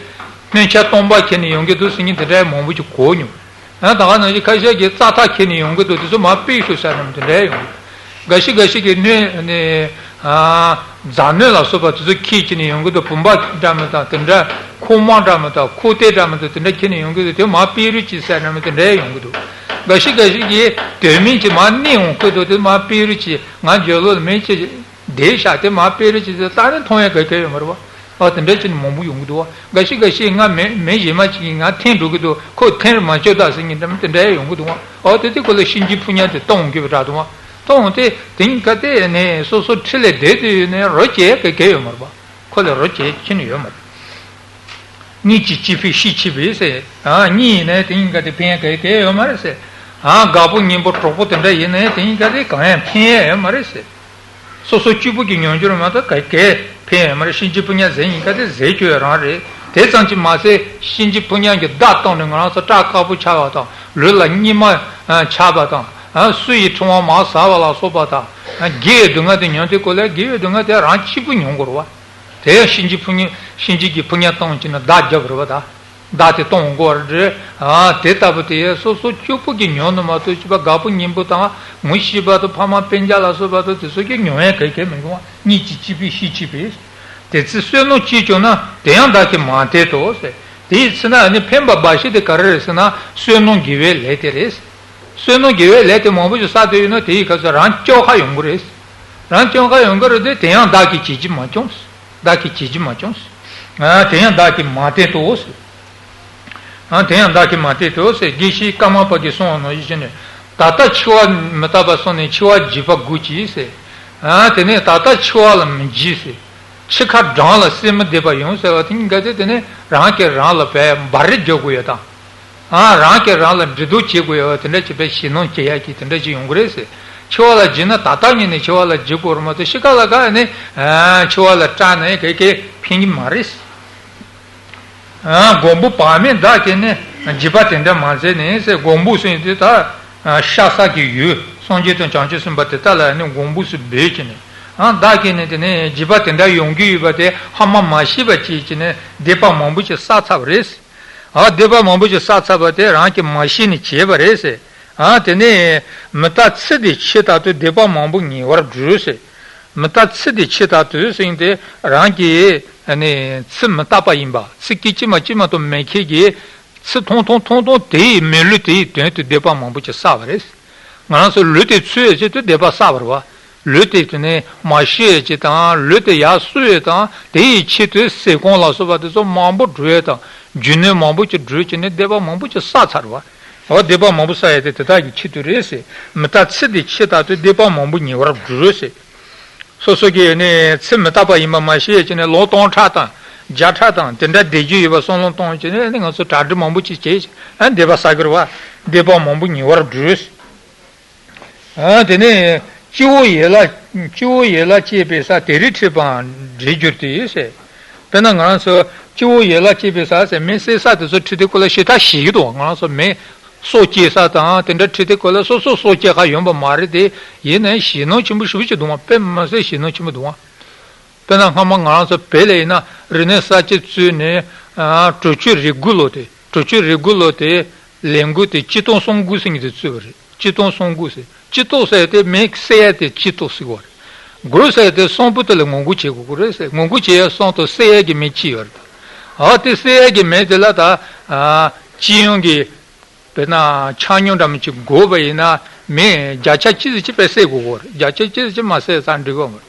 སྣོད་ཆས་སྟོང་པ་འཁྱེར་ནས་ཡོང་གི་འདུག་ཟེར་མཁན་དེ་འདྲ་མང་པོ་ཅིག་གོ་མྱོང་། ཡང་ད་ག་ནང་བཞིན་ཁ་ཤས་ཀྱིས་རྩྭ་ཐག་འཁྱེར་ནས་ཡོང་གི་འདུག་དེ་ཚོ་མར་ཕུད་ཤོག་ཟེར་ནས་དེ་འདྲ་ཡོང་གི་འདུག་འགའ་ཞིག་འགའ་ཞིག་གིས་སྣོད་ནི། ཨ། རྫ་སྣོད་ལ་སོགས་པ་དེ་ཚོ་འཁྱེར་བྱས་ནས་ཡོང་གི་འདུག་བུམ་པ་འདྲ་མི་དང་། དེ་འདྲ་ཁུག་མ་འདྲ་མི་དང་། ཁུག་རྟ་འདྲ་མི་དང་། དེ་འདྲ་འཁྱེར་ནས་ཡོང་གི་འདུག་དེ་མར་ཕུད་རོགས་གྱིས་ཟེར་ནས་དེ་འདྲ་ཡོང་གི་འདུག་འགའ་ཞིག་འགའ་ཞིག་གིས་དོན་མེད་ཅིག་མར་མནན་འོང་གི་འདུག་དེ་མར་ཕུད་རོགས་གྱིས། ང་འཇོལ་ལོ་ལ་མེ་ཅིག་བསྡད་ཤག་དེ་མར་ཕུད་རོགས་གྱིས་ཟེར། ད་ནི་མཐོང་ཡ་ག་གེ་ཡོད་མ་རེད་བ། ཨ། དེ་འདྲ་བྱས་ནས་མང་པོ་ཡོང་གི་འདུག་བ། འགའ་ཞིག་འགའ་ཞིག་ང་མི་མི་གཞན་མ་ཅིག་གིས་ང་འཐེན་འགྲོ་གི་འདུག་ཁོ་འཐེན་རེ་མ་བྱོས་དང་ཟེར་མཁན་འདྲ་མི་དེ་འདྲ་ཡོང་གི་འདུག་བ། ཨ། དེ་དུས་ཁོ་ལ་གཤིན་རྗེའི་ཕོ་ཉ་དེ་གཏོང་འོང་གི་བ་འདྲ་འདུག་བ། གཏོང་འོང་དེ་དེ་གཉིས་ཀ་དེ་ནས་སོ་སོ་འཁྲིས་ལ་བསྡད་དུས་ནས་རོ་བྱེད་ག་གེ་ཡོད་མ་རེད་བ། ཁོ་ལ་རོ་བྱེད་ཁྱོན་ནས་ཡོད་མ་རེད། གཉིད་ཀྱི་སྐྱིད་པའི་ཤི་འཆི་བས་ཟེར། ཨ་གཉིད་ཡིན་ནའི་དེ་གཉིས་ཀ་དེ་ཕན་ག་གེ་ཡོད་མ་རེད་ཟེར། ཨ་དགའ་པོ་སྙིང་པོ་གྲོགས་པོ་དེ་འདྲ་ཡིན་ནའི་དེ་གཉིས་ཀ་དེ་གང་ཡང་ཕན་ཡ་ཡོད་མ་རེད་ཟེར། སོ་སོ་གཅིག་པུ་གི་མྱོང་འགྱུར་མ་གཏོགས་ག་གེ་ཕན་ཡོད་མ་རེད། གཤིན་རྗེ་ཕོ་ཉ་ཟེར་མཁན་ག་དེ་ཟེར་རྒྱུ་ཡང་རང་རེད། དེ་ཙམ་གྱིས་མ་ཟད་གཤིན་རྗེ་ཕོ་ཉ་གི་བརྡ་བཏང་ནས་ང་རང་ཚོ་སྐྲ་དཀར་པོ་ཆགས་པ་དང་། ལུས་ལ་གཉིད་མ་ཆགས་པ་དང་། སུ་ཡི་ཕྲེང་བ་མར་ཟག་པ་ལ་སོགས་པ་དང་། དགེ་བའི་སྡུག་བསྔལ་དེ་མྱོང་དུས་སྐབས་ལ་དགེ་བའི་སྡུག་བསྔལ་དེ་རང་གཅིག་པུ་མྱོང་དགོས་རེད་བ། དེ་ཡང་གཤིན་རྗེ་ཕོ་ཉ་གཤིན་རྗེ་གི་ཕོ་ཉ་བཏང་བྱས་ནས་བརྡ་རྒྱབ་རེད་བ་ད། བརྡ་དེ་གཏོང་དགོས་རེད། ཨ་དེ་ལྟ་བུ་དེ་སོ་སོ་གཅིག་པུ་གིས་མྱོང་ནི་མ་གཏོགས། སྐྱིད་པ་དགའ་པོ་སྙིང་པོ་དང་ངོ་ཤེས་པ་དང་ཕ་མ་སྤུན་ཀྱག་ལ་སོགས་པ་དང་དེ་ཚོ་གིས་མྱོང་ཡ་ག་གེ་མི་འདུག་བ། གཉིད་ཀྱི་སྐྱིད་པའི་ཤི་འཆི་བས། དེ་ཚེ་བསོད་ནམས་ཅི་བྱུང་ན་དེ་ཡང་བདག་གིས་མ་དད་དོ་ཟེར། དེའི་ཚེ་ན་ནི་ཕན་པ་འབའ་ཞིག་དེ་ག་རེ་རེད་ཟེར་ན་བསོད་ནམས་དགེ་བའི་ལས་དེ་རེད། བསོད་ནམས་དགེ་བའི་ལས་དེ་མང་པོ་ཞིག་བསགས་བསྡད་ཡོད་ན་དེའི་སྐབས་སུ་རང་སྐྱོབ་ཁ་ཡོང་གི་རེད། རང་སྐྱོབ་ཁ་ཡོང་གི་རེད་དེ། དེ་ཡང་བདག་གིས་བྱེད་ཀྱི་མ་བྱུང་། བདག་གིས་བྱེད་ཀྱི་མ་བྱུང་། ཨ་དེ་ཡང་བདག་གིས་མ་དད་དོ་ཟེར། ཨ་དེ་ཡང་བདག་གིས་མ་དད་དོ་ཟེར། དགེ་བཤེས་ཀརྨ་པ་གིས་གསུངས་པ་ནང་བཞིན་བྱས་ནས། ད་ལྟ་འཆི་བ་མི་རྟག་པ་སོང་ནས་འཆི་བ་འཇིགས་པ་དགོས་ཀྱི་ཟེར། ཨ་དེ་ནས་ད་ལྟ་འཆི་བ་ལ་མི་འཇིགས་ཟེར། འཆི་ཁ་འགྲངས་ལ་སེམས་མི་བདེ་བ་ཡོང་ཟེར་བ་དེ་གཉིས་ཀ་དེ་དེ་ནས་རང་གིས་རང་ལ་བས་འབའ་རིག་རྒྱག་དགོས་ཡོད་དང་། ཨ་རང་གིས་རང་ལ་འདྲི་རྟོག་བྱེད་དགོས་ཡོད་པ་དེ་འདྲ་བྱས་པའི་ཞེད་སྣང་བྱེད་ཡག་གི་དེ་འདྲ་ཅིག་ཡོང་གི་རེད་ཟེར། འཆི་བ་ལ་འཇིགས་ན་ད་ལྟ་ཉིད་ནས་འཆི་བ་ལ་འཇིགས་དགོས་རེད་མ་གཏོགས་ཤི་ཁ་ལ་ཁ་ནས་ཨ་འཆི་བ་ལ་སྐྲག་ནས་ག་གེ་ཕན་གྱི་མ་རེད། ཨ་མགོན་པོ་བག་མེད་བདག་གིས་ནི་འཇིགས་པ་དེ་འདྲ་མ་མཛད་ནས་ཟེར། མགོན་པོ་ཟེར་དེ་ད་ཤ་ཟ་གི་ཡུལ་སངས་རྒྱས་དང་བྱང་ཆུབ་སེམས་དཔའ་དེ་དག་ལ་ནི་མགོན་པོ་ཟེར་འབོད་ཀྱི་ནས། ཨ་བདག་གིས་ནི་དེ་ནས་འཇིགས་པ་དེ་འདྲ་ཡོང་གི་ཡོད་པ་དེ་ཧ་མ་མ་ཤེས་པ་བྱས་ཀྱི་ནས་སྡིག་པ་མང་པོ་ཞིག་བསགས་ཚར་བ་རེད། ཨ་སྡིག་པ་མང་པོ་ཞིག་བསགས་ཚར་བ་དེ་རང་གིས་མ་ཤེས་ནས་བྱས་པ་རེད་ཟེར། ཨ་དེ་ནས་མི་རྟག་ཚེ་འདི་ཕྱི་ལྟར་དུ། སྡིག་པ་མང་པོ་ཉེ་བར་བསྒྲུབས་ཟེར། མི་རྟག་ཚེ་འདི་ཕྱི་ལྟར་དུ་ཟེར་དེ་རང་གི་ཨ་ནི་ཚེ་མི་རྟག་པ་ཡིན་པ། ཚེ་སྐད་ཅིག་མ་གཅིག་མ་གཏོགས་མེད་མཁན་གྱི་ཚེ་ཐུང་ཐུང་ཐུང་ཐུང་དེ་ཡི་མི་ལུས་དེ་ཡི་དོན་དུ་སྡིག་པ་མང་པོ་ཅིག་བསགས་པ་རེད། ང་རང་ཚོ་ལུས་དེ་འཚོ་ཡས་ཆེད་དུ་སྡིག་པ་བསགས་པ་རེད་བ། ལུས་དེ་དེ་ནས་མ་ཤི་ཡས་ཆེད་དང་། ལུས་དེ་ཡར་གསོ་ཡས་དང་། དེ་ཡི་ཆེད་དུ་ཟས་སྐོམ་ལ་སོགས་པ་དེ་ཚོ་མང་པོ་བསྒྲུབས་ཡས་དང་། རྒྱུ་ནོར་མང་པོ་ཅིག་བསྒྲུབས་བྱས་ནས་སྡིག་པ་མང་པོ་ཅིག་བསགས་ཚར་བ། འོ་སྡིག་པ་མང་པོ་བསགས་ཡས་དེ་དེ་དག་གི་ཆེད་དུ་རེད་ཟེར། མི་རྟག་ཚེ་འདི་ཕྱི་ལྟར་དུ། སྡིག་པ་མང་པོ་ཉེ་བར་བསྒྲུབས་ཟེར། སོ་སོ་གི་ནི་ཚེ་མི་རྟག་པ་ཡིན་པ་མ་ཤེས་ཀྱི་ནས་ལོ་སྟོང་ཕྲག་དང་བརྒྱ་ཕྲག་དང་དེ་འདྲ་བསྡད་རྒྱུ་ཡོད་པ་བསམ་བློ་གཏོང་བྱས་ནས་ནི་ང་ཚོ་གྲ་སྒྲིག་མང་པོ་ཅིག་བྱས། ཨ་སྡིག་པ་བསགས་ཀྱི་རེད་བ། སྡིག་པ་མང་པོ་ཉེ་བར་བསྒྲུབས། ཨ་དེ་ནས་སྤྱི་བོ་ཡན་ལག་སྤྱི་བོ་ཡན་ལག་བཅད་པའི་ས། དེ་རིགས་འཁྲུས་པའང་འདྲེས་གྱུར་ཏེ་ཟེར། དཔེར་ན་ང་རང་ཚོ་སྤྱི་བོ་ཡན་ལག་བཅད་པའི་ས་ཟེར། མི་བསད་ས་དེ་ཚོ་འཁྲུས་དུས་སྐབས་ལ་ཞེ་དྲག་ཞེད་ཀྱི་འདུག་ང་རང་ཚོ་མི་སྲོག་བཅད་ས་དང་དེ་འདྲ་འཁྲུས་དུས་སྐབས་ལ་སོ་སོ་སྲོག་བཅད་ཁ་ཡོང་པ་མ་རེད་དེ། ཡིན་ནའི་ཞེད་སྣང་ཆེན་པོ་ཞེ་པོ་ཅིག་འདུག་བ། དཔེ་མི་སྲིད་ཞེད་སྣང་ཆེན་པོ་འདུག་བ། དཔེར་ན་སྔ་མ་ང་རང་ཚོ་བོད་ལ་ཡིན་ན་རིག་གནས་གསར་བརྗེ་བཙུགས་ནས་ཨ་གྲོས་ཆོད་རེ་དགུ་ལོ་དེ། གྲོས་ཆོད་རེ་དགུ་ལོ་དེ་ལས་འགུལ་དེ་སྤྱི་སྟོང་གསུམ་དགུ་ཟེར་མཁན་དེ་བཙུགས་པ་རེད། སྤྱི་སྟོང་གསུམ་དགུ་ཟེར། སྤྱི་སྟོང་ཟེར་དེ་མི་བསད་ཡ་དེ་སྤྱི་སྟོང་ཟེར་གོ་རེད། དགུ་ཟེར་དེ་གསུམ་པོ་དེ་ལ་ངོ་རྒོལ་བྱེད་དགོས་ཀྱི་རེད་ཟེར། ངོ་རྒོལ་བྱེད་ཡ་གསུམ་དུ་བསད་ཡ་གི་མི་གཅིག་ཡོད་རེད། ཨ་དེ་བསད་ཡ་གི་མི་དེ་ལ་ད་ཨ་སྤྱི་ཡོངས་ཀྱི་དཔེར་ན་ཆ་སྙོམས་འདྲ་མི་གཅིག་དགོས་པ་ཡིན་ན་མི་བརྒྱ་ཆ་གཅིག་ཙམ་གཅིག་པས་བསད་དགོས་ཀྱི་རེད། བརྒྱ་ཆ་གཅིག་ཙམ་གཅིག་མ་བསད་ཙང་འགྲིག་གི་མ་རེད།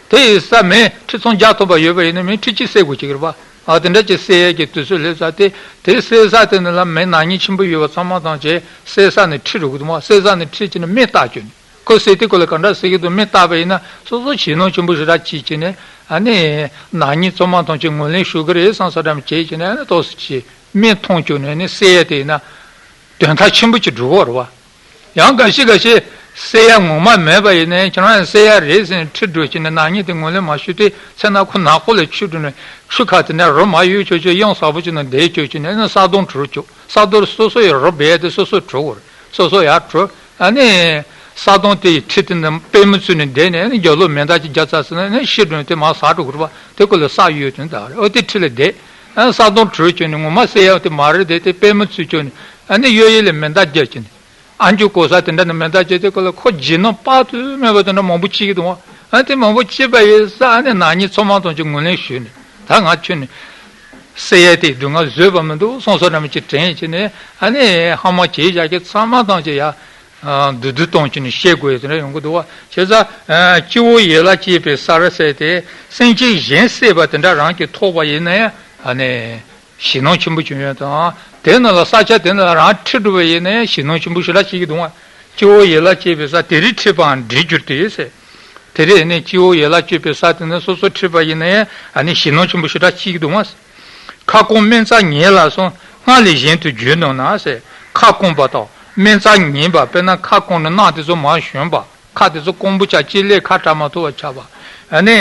དེ་ཡི་ས་མི་ཁྲི་སྟོང་བརྒྱ་ཐོབ་པ་ཡོད་པ་ཡིན་ན་མི་ཁྲི་གཅིག་བསད་དགོས་ཀྱི་རེད་པ། ཨ་དེ་འདྲ་ཅིག་བསད་ཡས་ཀྱི་དུས་ཚོད་སླེབས་ཚར་ཏེ། དེ་བསད་ས་དེ་ནི་ལ་མི་ནག་ཉེས་ཆེན་པོ་ཡོད་པ་ཚང་མ་ཐམས་ཅད་བསད་ས་ནས་ཁྲིད་འགྲོ་གི་འདུག་མ། བསད་ས་ནས་ཁྲིད་ཀྱི་ནི་མི་བཏགས་བཅུག་ནས། ཁོ་བསད་དུས་སྐབས་ལ་ག་འདྲ་བསད་ཀྱི་འདུག་མི་བཏགས་པ་ཡིན་ན་སོ་སོ་ཞེད་སྣང་ཆེན་པོ་ཞེ་དྲག་བྱེད་བྱས་ནས། ཨ་ནི་ནག་ཉེས་ཚང་མ་ཐམས་ཅད་ངོས་ལེན་ཞུ་གི་རེད་བསམ་ས་འདྲ་མི་བྱེད་བྱས་ནས། ཨ་ནི་ཏོག་ཙམ་ཅིག་མི་མཐོང་བཅུག་ནས་ནི་བསད་ཡས་དེ་ཡིན་ན་དོན་དག་ཆེན་པོ་ཅིག་འགྲུབ་ཀྱི་རེད་བ། ཡང་འགའ་ཤས་འགའ་ཤས་བསད་ཡ་ངོ་མ་མེད་པ་ཡིན་ནའི་ཁྱེད་རང་ཡང་བསད་ཡ་རེད་ཟེར་ནས་ཁྲིད་འགྲོ་བྱས་ནས་ནག་ཉེས་དེ་ངོས་ལེན་མ་ཞུས་ཏེ་ཚེ་ན་ཁོ་ནག་པོ་ལ་ཁྲིད་འགྲོ་ནས་ཆུ་ཁ་དེ་ནས་རོ་མ་གཡུག་ཆོག་ཆོག་གཡང་ཟག་པོ་ཅིག་ནང་བསྡད་བཅུག་བྱས་ནས་ཨ་ནི་ས་དོང་བྲུས་བཅུག་ས་དོང་སོ་སོ་ཡི་རོ་སྦས་ཏེ་སོ་སོ་བྲུས་དགོས་རེད། སོ་སོ་ཡར་བྲུས། ཨ་ནི་ས་དོང་དེ་ཡི་ཁྲི་དེ་ནས་པུས་མོ་བཙུགས་ནས་བསྡད་ནས། ཨ་ནི་རྒྱབ་ལོགས་མེ་མདའ་ཅིག་བརྒྱབ་ཚར་ཟིན་ན་ཨ་ནི་ཤི་འགྲོ་ནས་དེ་མར་ཟག་འགྲོ་དགོས་རེད་པ། དེ་ཁོ་ལ་ས་གཡོས་དོན་དག་རེད། ཨོ་དེ་ཁྲི་ལ་བསྡད། ཨ་ནི་ས་དོང་བྲུས་བཅུག་ནས་ངོ་མ་བསད་ཡ་དེ་མ་རེད་དེ། དེ་པུས་མོ་བཙུགས་བཅུག་ནས་ཨ་ནི་གཡས་གཡོན་ལ་མེ་མདའ་བརྒྱབ་བྱས་ནས། ཨ་མཆོག་གོ་ས་དེ་འདྲ་ནས་མེ་མདའ་བརྒྱབ་དུས་སྐབས་ལ་ཁོ་འཇིགས་སྣང་དཔག་ཏུ་མེད་པ་དེ་འདྲ་མང་པོ་སྐྱེ་གི་འདུག་ཨ། ཨ་དེ་མང་པོ་སྐྱེས་པ་ཡིན་ཙང་ཨ་ནི་ནག་ཉེས་ཚང་མ་ཐམས་ཅད་ངོས་ལེན་ཞུས་ནས། ད་ང་ཁྱོད་ནི་བསད་ཡས་དེ་སྡུག་བསྔལ་བཟོད་པ་མི་འདུག་བསམ་བསམ་འདྲ་མོ་ཅིག་དྲན་བྱས་ནས། ཨ་ནི་ཧ་མ་བྱེད་བཞག་གི་ཚང་མ་ཐམས་ཅད་ཡ་བསྡུ་བསྡུ་གཏོང་བྱས་ནས་བཤད་དགོས་ཡ་དེ་འདྲ་ཡོང་གི་འདུག་བ། བྱས་ཙང་སྤྱི་བོ་ཡན་ལག་བཅད་པའི་སར་ཟེར་དེ་སེམས་ཅན་གཞན་བསད་པ་དེ་འདྲ་རང་གིས་ཐོབ་པ་ཡིན་ན་ཡང་ཨ་ནི། ཞེད་སྣང་ཆེན་པོ་བྱུང་ཡོད་དང་། དེ་ནང་ལ་ས་ཆ་དེ་ནང་ལ་རང་ཁྲིད་འགྲོ་བ་ཡིན་ན་ཡང་ཞེད་སྣང་ཆེན་པོ་ཞེ་དྲག་སྐྱེ་གི་འདུག་ཨ། སྤྱི་བོ་ཡན་ལག་བཅད་པའི་ས་དེ་རིགས་འཁྲུས་པའང་འདྲེས་གྱུར་ཏེ་ཟེར། དེ་རིང་ནི་སྤྱི་བོ་ཡན་ལག་བཅད་པའི་ས་དེ་ནི་སོ་སོ་ཁྲིད་པ་ཡིན་ན་ཡང་ཨ་ནི་ཞེད་སྣང་ཆེན་པོ་ཞེ་དྲག་སྐྱེ་གི་འདུག་ཨ། ཁ་སྐོང་སྨན་རྩ་ཉལ་ལ་སོགས་སྔར་ལས་གཞན་དུ་བརྗོད་ནུས་ན་ཟེར། ཁ་སྐོང་པ་དང་སྨན་རྩ་ཉལ་བ། དཔེར་ན་ཁ་སྐོང་ནས་རྣག་དེ་ཚོ་མར་བཞོན་པ། ཁ་དེ་ཚོ་སྐོང་བུ་ཆགས། ལྕེ་ལས་ཁ་བཀྲ་མ་ཐུབ་པ་ཆགས་པ། ཨ་ནི།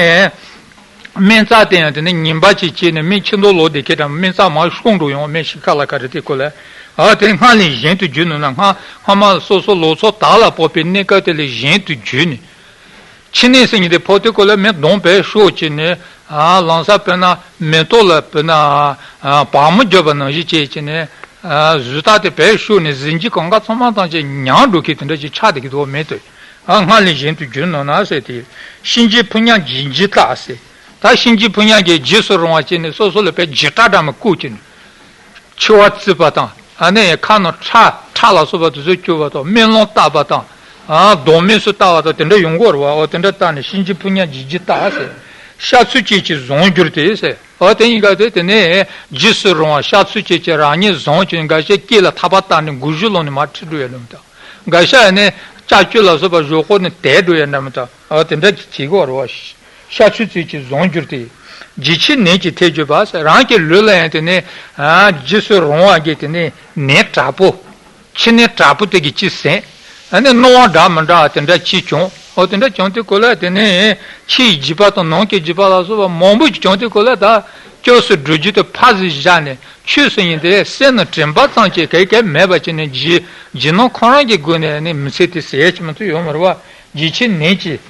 སྨན་རྩ་དེ་ཡང་དེ་ནི་ཉིན་པ་གཅིག་བྱས་ནས་སྨན་ཕྱི་མདོག་ལོག་བསྡད་མཁན་འདྲ། སྨན་རྩ་མར་ཤོང་འགྲོ་ཡོང་། སྨན་ཤི་ཁ་ལ་ཁ་རེ་དེ་ཁོ་ལ། ཨ་དེ་སྔར་ལས་གཞན་དུ་བརྗོད་ནུས་ན། སྔ་སྔ་མ་སོ་སོ་ལོ་ཚོད་དག་ལ་ཕོག་པའི་གནས་སྐབས་དེ་ལས་གཞན་དུ་བརྗོད་ནས། ཕྱི་ནས་ཟེར་མཁན་དེ་ཕོག་དུས་སྐབས་ལ་མི་གདོང་བས་ཤོག་བྱས་ནས། ཨ་ལམ་སང་དཔེར་ན་མེ་ཏོག་ལ་དཔེར་ན་ཨ་བག་མ་བརྒྱབ་པ་ནང་བཞིན་བྱས་བྱས་ནས། ཨ་གཟུགས་དག་དེ་བས་ཤོག་ནས་གཟི་བརྗིད་གང་ག་ཚང་མ་ཐམས་ཅད་ཉམས་འགྲོ་མཁན་དེ་འདྲ་ཅིག་ཆགས་བསྡད་ཀྱི་འདུག་མེད་དུ། ཨ་སྔར་ལས་གཞན་དུ་བརྗོད་ནུས་ན་ཟེར་ཏེ། གཤིན་རྗེའི་ཕོ་ཉ་འཇིགས་འཇིགས་རྟགས་ཟེར། ད་གཤིན་རྗེའི་ཕོ་ཉ་གིས་འཇིགས་སུ་རུང་བ་བྱས་ནས་སོ་སོ་ལ་དཔེ་འཇིགས་སྐྲག་འདྲ་མ་བསྐུལ་བྱས་ནས། མཆེ་བ་གཙིགས་པ་དང་། ཨ་ནི་ཁ་ནང་ཁྲག་ཁྲག་ལ་སོགས་པ་དེ་ཚོ་སྐྱུག་པ་དང་། སྨན་ལོང་བཏབ་པ་དང་། ཨ་གདོང་མེད་སུ་བལྟ་བ་དང་དེ་འདྲ་ཡོང་གི་རེད་བ། འོ་དེ་འདྲ་བལྟས་ནས་གཤིན་རྗེའི་ཕོ་ཉ་འཇིགས་འཇིགས་རྟགས་ཟེར། ཤ་ཚུ་ཅན་གྱིས་བཟུང་གྱུར་ཏེ་ཟེར། འོ་དེ་ཡིན་ག་དེ་དེ་ནས་འཇིགས་སུ་རུང་བ་ཤ་ཚུ་ཅན་གྱིས་རང་ཉིད་བཟུང་བྱས། འགའ་ཤས་སྐེ་ལ་ཐག་པ་བཏགས་ནས་མགོ་གཞུ་སློང་ནས་མར་ཁྲིད་འགྲོ་ཡ་ལོང་དང་། འགའ་ཤས་ནི་ལྕགས་ཀྱུ་ལ་སོགས་པ་གཞོགས་ཁོག་ནས་དེད་འགྲོ་ཡ་འདྲ་མི་འདྲ། འོ་དེ་འདྲ་བྱེད་ཀྱི་ཡོད་རེད་བ། ཤ་ཚུ་ཅན་གྱིས་བཟུང་གྱུར་ཏེ། འཇིགས་ཆེན་ནད་ཀྱིས་ཐེབས་གྱུར་པ་ཟེར། རང་གི་ལུས་ལ་ཡང་དེ་ནས་ཨ་འཇིགས་སུ་རུང་བ་གི་དེ་ནས་ནད་དྲག་པོ། ཕྱི་ནད་དྲག་པོ་དེ་གིས་ཅི་ཟེར། ཨ་ནི་སྣང་བ་འདྲ་མི་འདྲ་བ་དེ་འདྲ་ཅིག་བྱུང་། འོ་དེ་འདྲ་བྱུང་དུས་སྐབས་ལ་དེ་ནས་ཕྱི་ཡི་འཇིགས་པ་དང་ནང་གི་འཇིགས་པ་ལ་སོགས་པ་མང་པོ་ཅིག་བྱུང་དུས་སྐབས་ལ། ད་སྐྱབས་སུ་འགྲོ་རྒྱུ་དེ་ཕར་ཟིག་བཞག་ནས། ཆོས་ཟེར་མཁན་དེ་སེམས་ནང་དྲན་པ་ཙམ་ཅིག་གེ་གེ་མེད་པ་བྱས་ནས། རྗེས་རྗེས་གནང་ཁོ་རང་གི་སྒོ་ནས་ནི་མི་ཚེ་དེ་ཟད་ཀྱི་མི་ཚུགས་ཡོད་མ་རེད་བ། འཇིགས་ཆེན་ནད་ཀྱིས་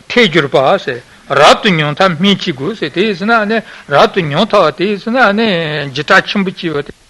ཐེབས་གྱུར་པ་ཟེར། རབ་ཏུ་ཉུང་མཐའ་སྨིན་བྱེད་དགོས་ཟེར། དེ་ཡིན་ཟེར་ན་ནི་རབ་ཏུ་ཉུང་མཐའ་བ། དེ་ཡིན་ཟེར་ན་ནི་འཇིགས་སྐྲག་ཆེན་པོ་སྐྱེ་བ་དེ།